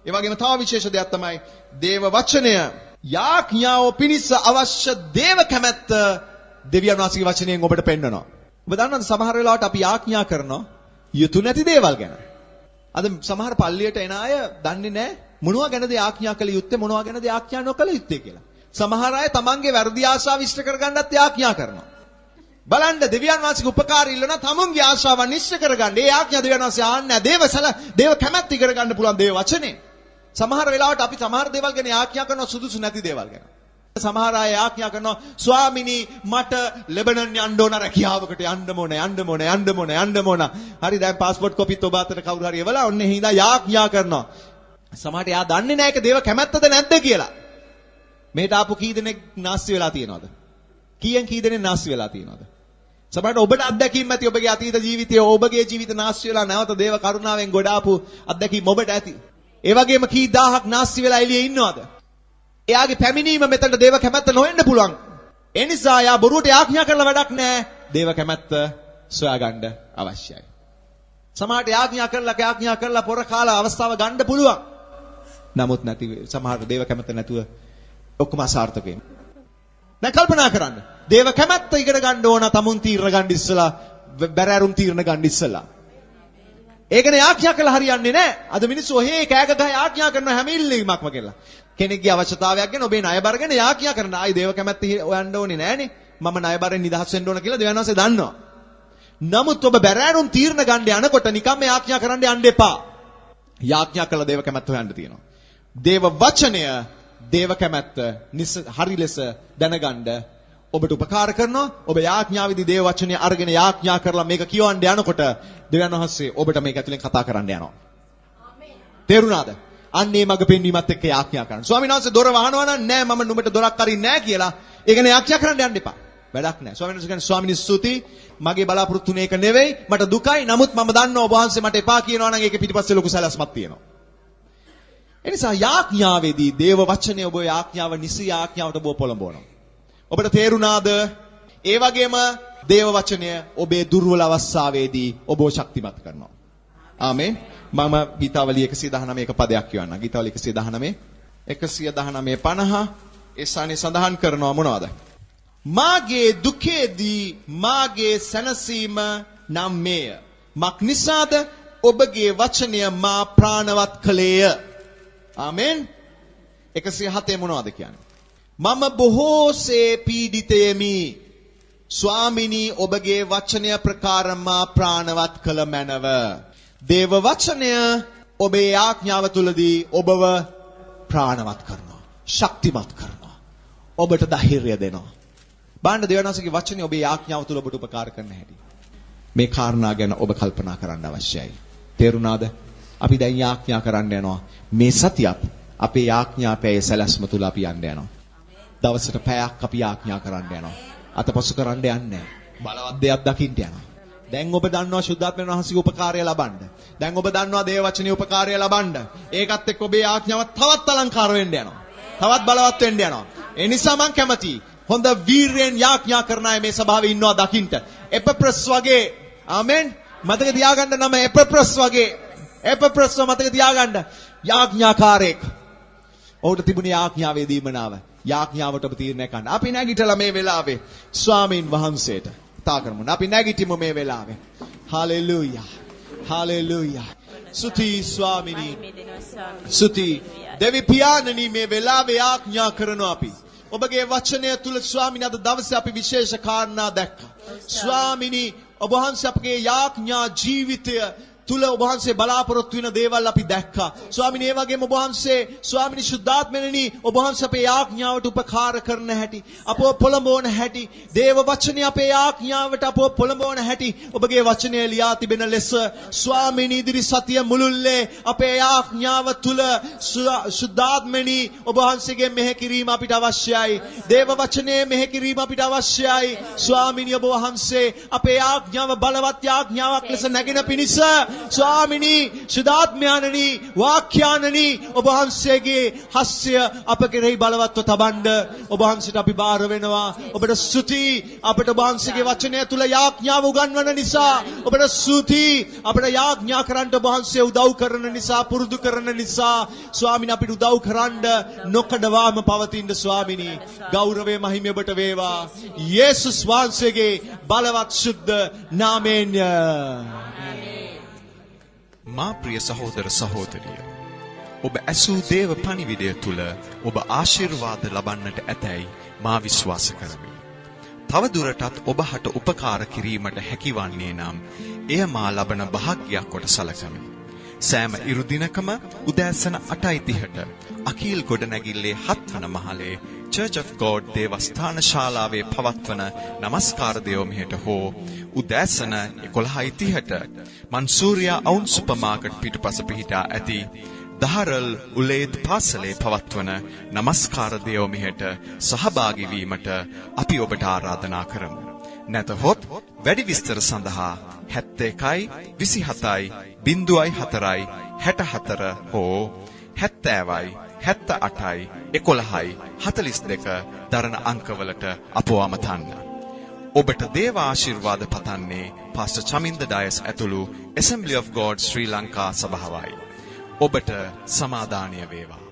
ඒ වගේම තව විශේෂ දෙයක් තමයි දේව වචනය යාඥාව පිණිස අවශ්‍ය දේව කැමැත්ත දෙවියන් වහන්සේගේ වචනයෙන් ඔබට පෙන්වනවා. ඔබ දන්නවද සමහර වෙලාවට අපි යාඥා කරනවා යුතු නැති දේවල් ගැන. අද සමහර පල්ලියට එන අය දන්නේ නැහැ මොනවා ගැනද යාඥා කළ යුත්තේ මොනවා ගැනද යාඥා නොකළ යුත්තේ කියලා. සමහර අය තමන්ගේ වැරදි ආශාව ඉෂ්ට කරගන්නත් යාඥා කරනවා. බලන්න දෙවියන් වහන්සේගේ උපකාරය ඉල්ලන තමුන්ගේ ආශාවන් ඉෂ්ට කරගන්න. ඒ යාඥා දෙවියන් වහන්සේ ආන්නේ නැහැ. දේව කැමැත්ත කරගන්න පුළුවන් දේව වචනේ. සමහර වෙලාවට අපි සමහර දේවල් ගැන යාඥා කරනවා සුදුසු නැති දේවල් ගැන. සමහර අය යාඥා කරනවා ස්වාමිනී මට ලෙබනන් යන්න ඕන රැකියාවකට යන්න ඕන යන්න ඕන යන්න ඕන යන්න ඕන. හරි දැන් පාස්පෝට් කොපිත් ඔබ අතට කවුරු හරි එවලා ඔන්න එහිඳා යාඥා කරනවා. සමහරට එයා දන්නේ නැහැ ඒක දේව කැමැත්තද නැද්ද කියලා. මෙහෙට ආපු කී දෙනෙක් නාස්ති වෙලා තියෙනවද? කීයෙන් කී දෙනෙක් නාස්ති වෙලා තියෙනවද? සමහරවිට ඔබට අත්දැකීම් ඇති ඔබගේ අතීත ජීවිතයේ ඔබගේ ජීවිත නාස්ති වෙලා නැවත දේව කරුණාවෙන් ගොඩ ආපු අත්දැකීම් ඔබට ඇති. ඒ වගේම කී දහහක් නාස්ති වෙලා එළියේ ඉන්නවද? එයාගේ පැමිණීම මෙතනට දේව කැමැත්ත නොවෙන්න පුළුවන්. ඒ නිසා එයා බොරුවට යාඥා කරලා වැඩක් නෑ. දේව කැමැත්ත සොයාගන්න අවශ්‍යයි. සමහරට යාඥා කරලා යාඥා කරලා පොර කාලා අවස්ථාව ගන්න පුළුවන්. නමුත් නැති සමහරට දේව කැමැත්ත නැතුව ඔක්කොම අසාර්ථක වෙනවා. දැන් කල්පනා කරන්න. දේව කැමැත්ත ඉගෙන ගන්න ඕන තමුන් තීරණ ගන්න ඉස්සලා, බැරෑරුම් තීරණ ගන්න ඉස්සලා. ඒ ගැන යාඥා කළා හරියන්නේ නෑ. අද මිනිස්සු ඔහේ කෑ ගහ යාඥා කරන හැම ඉල්ලීමක්ම කියලා. කෙනෙක්ගේ අවශ්‍යතාවයක් ගැන ඔබේ ණය බර ගැන යාඥා කරන. ආයි දේව කැමැත්ත හොයන්න ඕනේ නෑනේ. මම ණය බරෙන් නිදහස් වෙන්න ඕන කියලා දෙවියන් වහන්සේ දන්නවා. නමුත් ඔබ බැරෑරුම් තීරණ ගන්න යනකොට නිකම්ම යාඥා කරන්න යන්න එපා. යාඥා කළා දේව කැමැත්ත හොයන්න තියෙනවා. දේව වචනය දේව කැමැත්ත හරි ලෙස දැනගන්න ඔබට උපකාර කරනවා. ඔබ යාඥාවේදී දේව වචනය අරගෙන යාඥා කරලා මේක කියවන්න යනකොට දෙවියන් වහන්සේ ඔබට මේක ඇතුලෙන් කතා කරන්න යනවා. තේරුණාද? අන්න ඒ මඟ පෙන්වීමත් එක්ක යාඥා කරන්න. ස්වාමීන් වහන්සේ දොර වහනවා නම් නෑ මම නුඹට දොරක් අරින්නේ නෑ කියලා ඒ ගැන යාඥා කරන්න යන්න එපා. වැඩක් නෑ. ස්වාමීන් වහන්සේ කියන්නේ ස්වාමීනි ස්තුති මගේ බලාපොරොත්තු වුණේ ඒක නෙවෙයි. මට දුකයි. නමුත් මම දන්නවා ඔබ වහන්සේ මට එපා කියනවා නම් ඒකේ පිටිපස්සේ ලොකු සැලැස්මක් තියෙනවා. එනිසා යාඥාවේදී දේව වචනය ඔබ යාඥාව නිසි යාඥාවට ඔබ පොළඹවනවා. ඔබට තේරුණාද? ඒ වගේම දේව වචනය ඔබේ දුර්වල අවස්ථාවේදී ඔබව ශක්තිමත් කරනවා. ආමේන්. මම ගීතාවලිය 119 එක පදයක් කියවන්නම්. ගීතාවලිය 119 119 50 ඒ ස්ථානයේ සඳහන් කරනවා මොනවද? මාගේ දුකේදී මාගේ සැනසීම නම් මේය. මක් නිසාද ඔබගේ වචනය මා ප්‍රාණවත් කළේය. ආමේන්. 107 මොනවද කියන්නේ? මම බොහෝසේ පීඩිතයෙමි. ස්වාමිනී ඔබගේ වචනය ප්‍රකාර මා ප්‍රාණවත් කළ මැනව. දේව වචනය ඔබේ ආඥාව තුලදී ඔබව ප්‍රාණවත් කරනවා, ශක්තිමත් කරනවා, ඔබට ධෛර්යය දෙනවා. බලන්න දෙවියන් වහන්සේගේ වචනය ඔබේ ආඥාව තුල ඔබට උපකාර කරන හැටි. මේ කාරණා ගැන ඔබ කල්පනා කරන්න අවශ්‍යයි. තේරුණාද? අපි දැන් යාඥා කරන්න යනවා. මේ සතියත් අපේ යාඥා පැයේ සැලැස්ම තුල අපි යන්න යනවා. දවසට පැයක් අපි යාඥා කරන්න යනවා. අතපසු කරන්න යන්නේ නැහැ. බලවත් දෙයක් දකින්න යනවා. දැන් ඔබ දන්නවා ශුද්ධාත්මයන් වහන්සේගේ උපකාරය ලබන්න. දැන් ඔබ දන්නවා දේව වචනේ උපකාරය ලබන්න. ඒකත් එක්ක ඔබේ ආඥාව තවත් අලංකාර වෙන්න යනවා. තවත් බලවත් වෙන්න යනවා. ඒ නිසා මං කැමතියි හොඳ වීරියෙන් යාඥා කරන අය මේ සභාවේ ඉන්නවා දකින්න. එපප්‍රස් වගේ. ආමෙන්. මතක තියාගන්න නම එපප්‍රස් වගේ. එපප්‍රස්ව මතක තියාගන්න. යාඥාකාරයෙක්. ඔහුට තිබුණේ යාඥාවේ දීමනාව. යාඥාවට ඔබ තීරණය ගන්න. අපි නැගිටලා මේ වෙලාවේ ස්වාමීන් වහන්සේට කතා කරමු. අපි නැගිටිමු මේ වෙලාවේ. හලෙලූයා. හලෙලූයා. ස්තුති ස්වාමිනී. ස්තුති දෙවි පියාණනි මේ වෙලාවේ යාඥා කරනවා අපි. ඔබගේ වචනය තුල ස්වාමිනී අද දවසේ අපි විශේෂ කාරණා දැක්කා. ස්වාමිනී ඔබ වහන්සේ අපගේ යාඥා ජීවිතය තුල ඔබ වහන්සේ බලාපොරොත්තු වෙන දේවල් අපි දැක්කා. ස්වාමිනී ඒ වගේම ඔබ වහන්සේ ස්වාමිනී ශුද්ධාත්මනනි ඔබ වහන්සේ අපේ යාඥාවට උපකාර කරන හැටි, අපව පොළඹවන හැටි, දේව වචනය අපේ යාඥාවට අපව පොළඹවන හැටි ඔබගේ වචනය ලියා තිබෙන ලෙස ස්වාමිනී ඉදිරි සතිය මුළුල්ලේ අපේ යාඥාව තුල ශුද්ධාත්මනි ඔබ වහන්සේගේ මෙහෙකිරීම අපිට අවශ්‍යයි. දේව වචනයේ මෙහෙකිරීම අපිට අවශ්‍යයි. ස්වාමිනී ඔබ වහන්සේ අපේ යාඥාව බලවත් යාඥාවක් ලෙස නැගෙන පිණිස ස්වාමිනී ශුද්ධාත්මයාණනි වාක්‍යාණනි ඔබ වහන්සේගේ හස්ය අප කෙරෙහි බලවත්ව තබන්න ඔබ වහන්සේට අපි බාර වෙනවා. ඔබට ස්තුති අපට ඔබ වහන්සේගේ වචනය තුල යාඥාව උගන්වන නිසා. ඔබට ස්තුති අපට යාඥා කරන්න ඔබ වහන්සේ උදව් කරන නිසා, පුරුදු කරන නිසා. ස්වාමිනී අපිට උදව් කරන්න නොකඩවාම පවතින්න ස්වාමිනී. ගෞරවය මහිමය ඔබට වේවා. යේසුස් වහන්සේගේ බලවත් ශුද්ධ නාමයෙන්. මා ප්‍රිය සහෝදර සහෝදරිය, ඔබ ඇසූ දේව පණිවිඩය තුල ඔබ ආශිර්වාද ලබන්නට ඇතැයි මා විශ්වාස කරමි. තව දුරටත් ඔබ හට උපකාර කිරීමට හැකිවන්නේ නම් එය මා ලබන භාග්‍යයක් කොට සලකමි. සෑම ඉරු දිනකම උදෑසන 8:30ට අකීල් ගොඩනැගිල්ලේ 7 වන මහලේ Church of God දේවස්ථාන ශාලාවේ පවත්වන නමස්කාර දේව මෙහෙට හෝ උදෑසන 11:30ට මන්සූරියා අවුන් සුපර් මාකට් පිටුපස පිහිටා ඇති දහරල් උලේද් පාසලේ පවත්වන නමස්කාර දේව මෙහෙට සහභාගී වීමට අපි ඔබට ආරාධනා කරමු. නැතහොත් වැඩි විස්තර සඳහා 71 27 04 64 හෝ 70යි 78යි 11යි 42 දරන අංකවලට අපව අමතන්න. ඔබට දේව ආශිර්වාද පතන්නේ පාස්ටර් චමින්ද ඩයස් ඇතුළු Assembly of God ශ්‍රී ලංකා සභාවයි. ඔබට සමාදානය වේවා.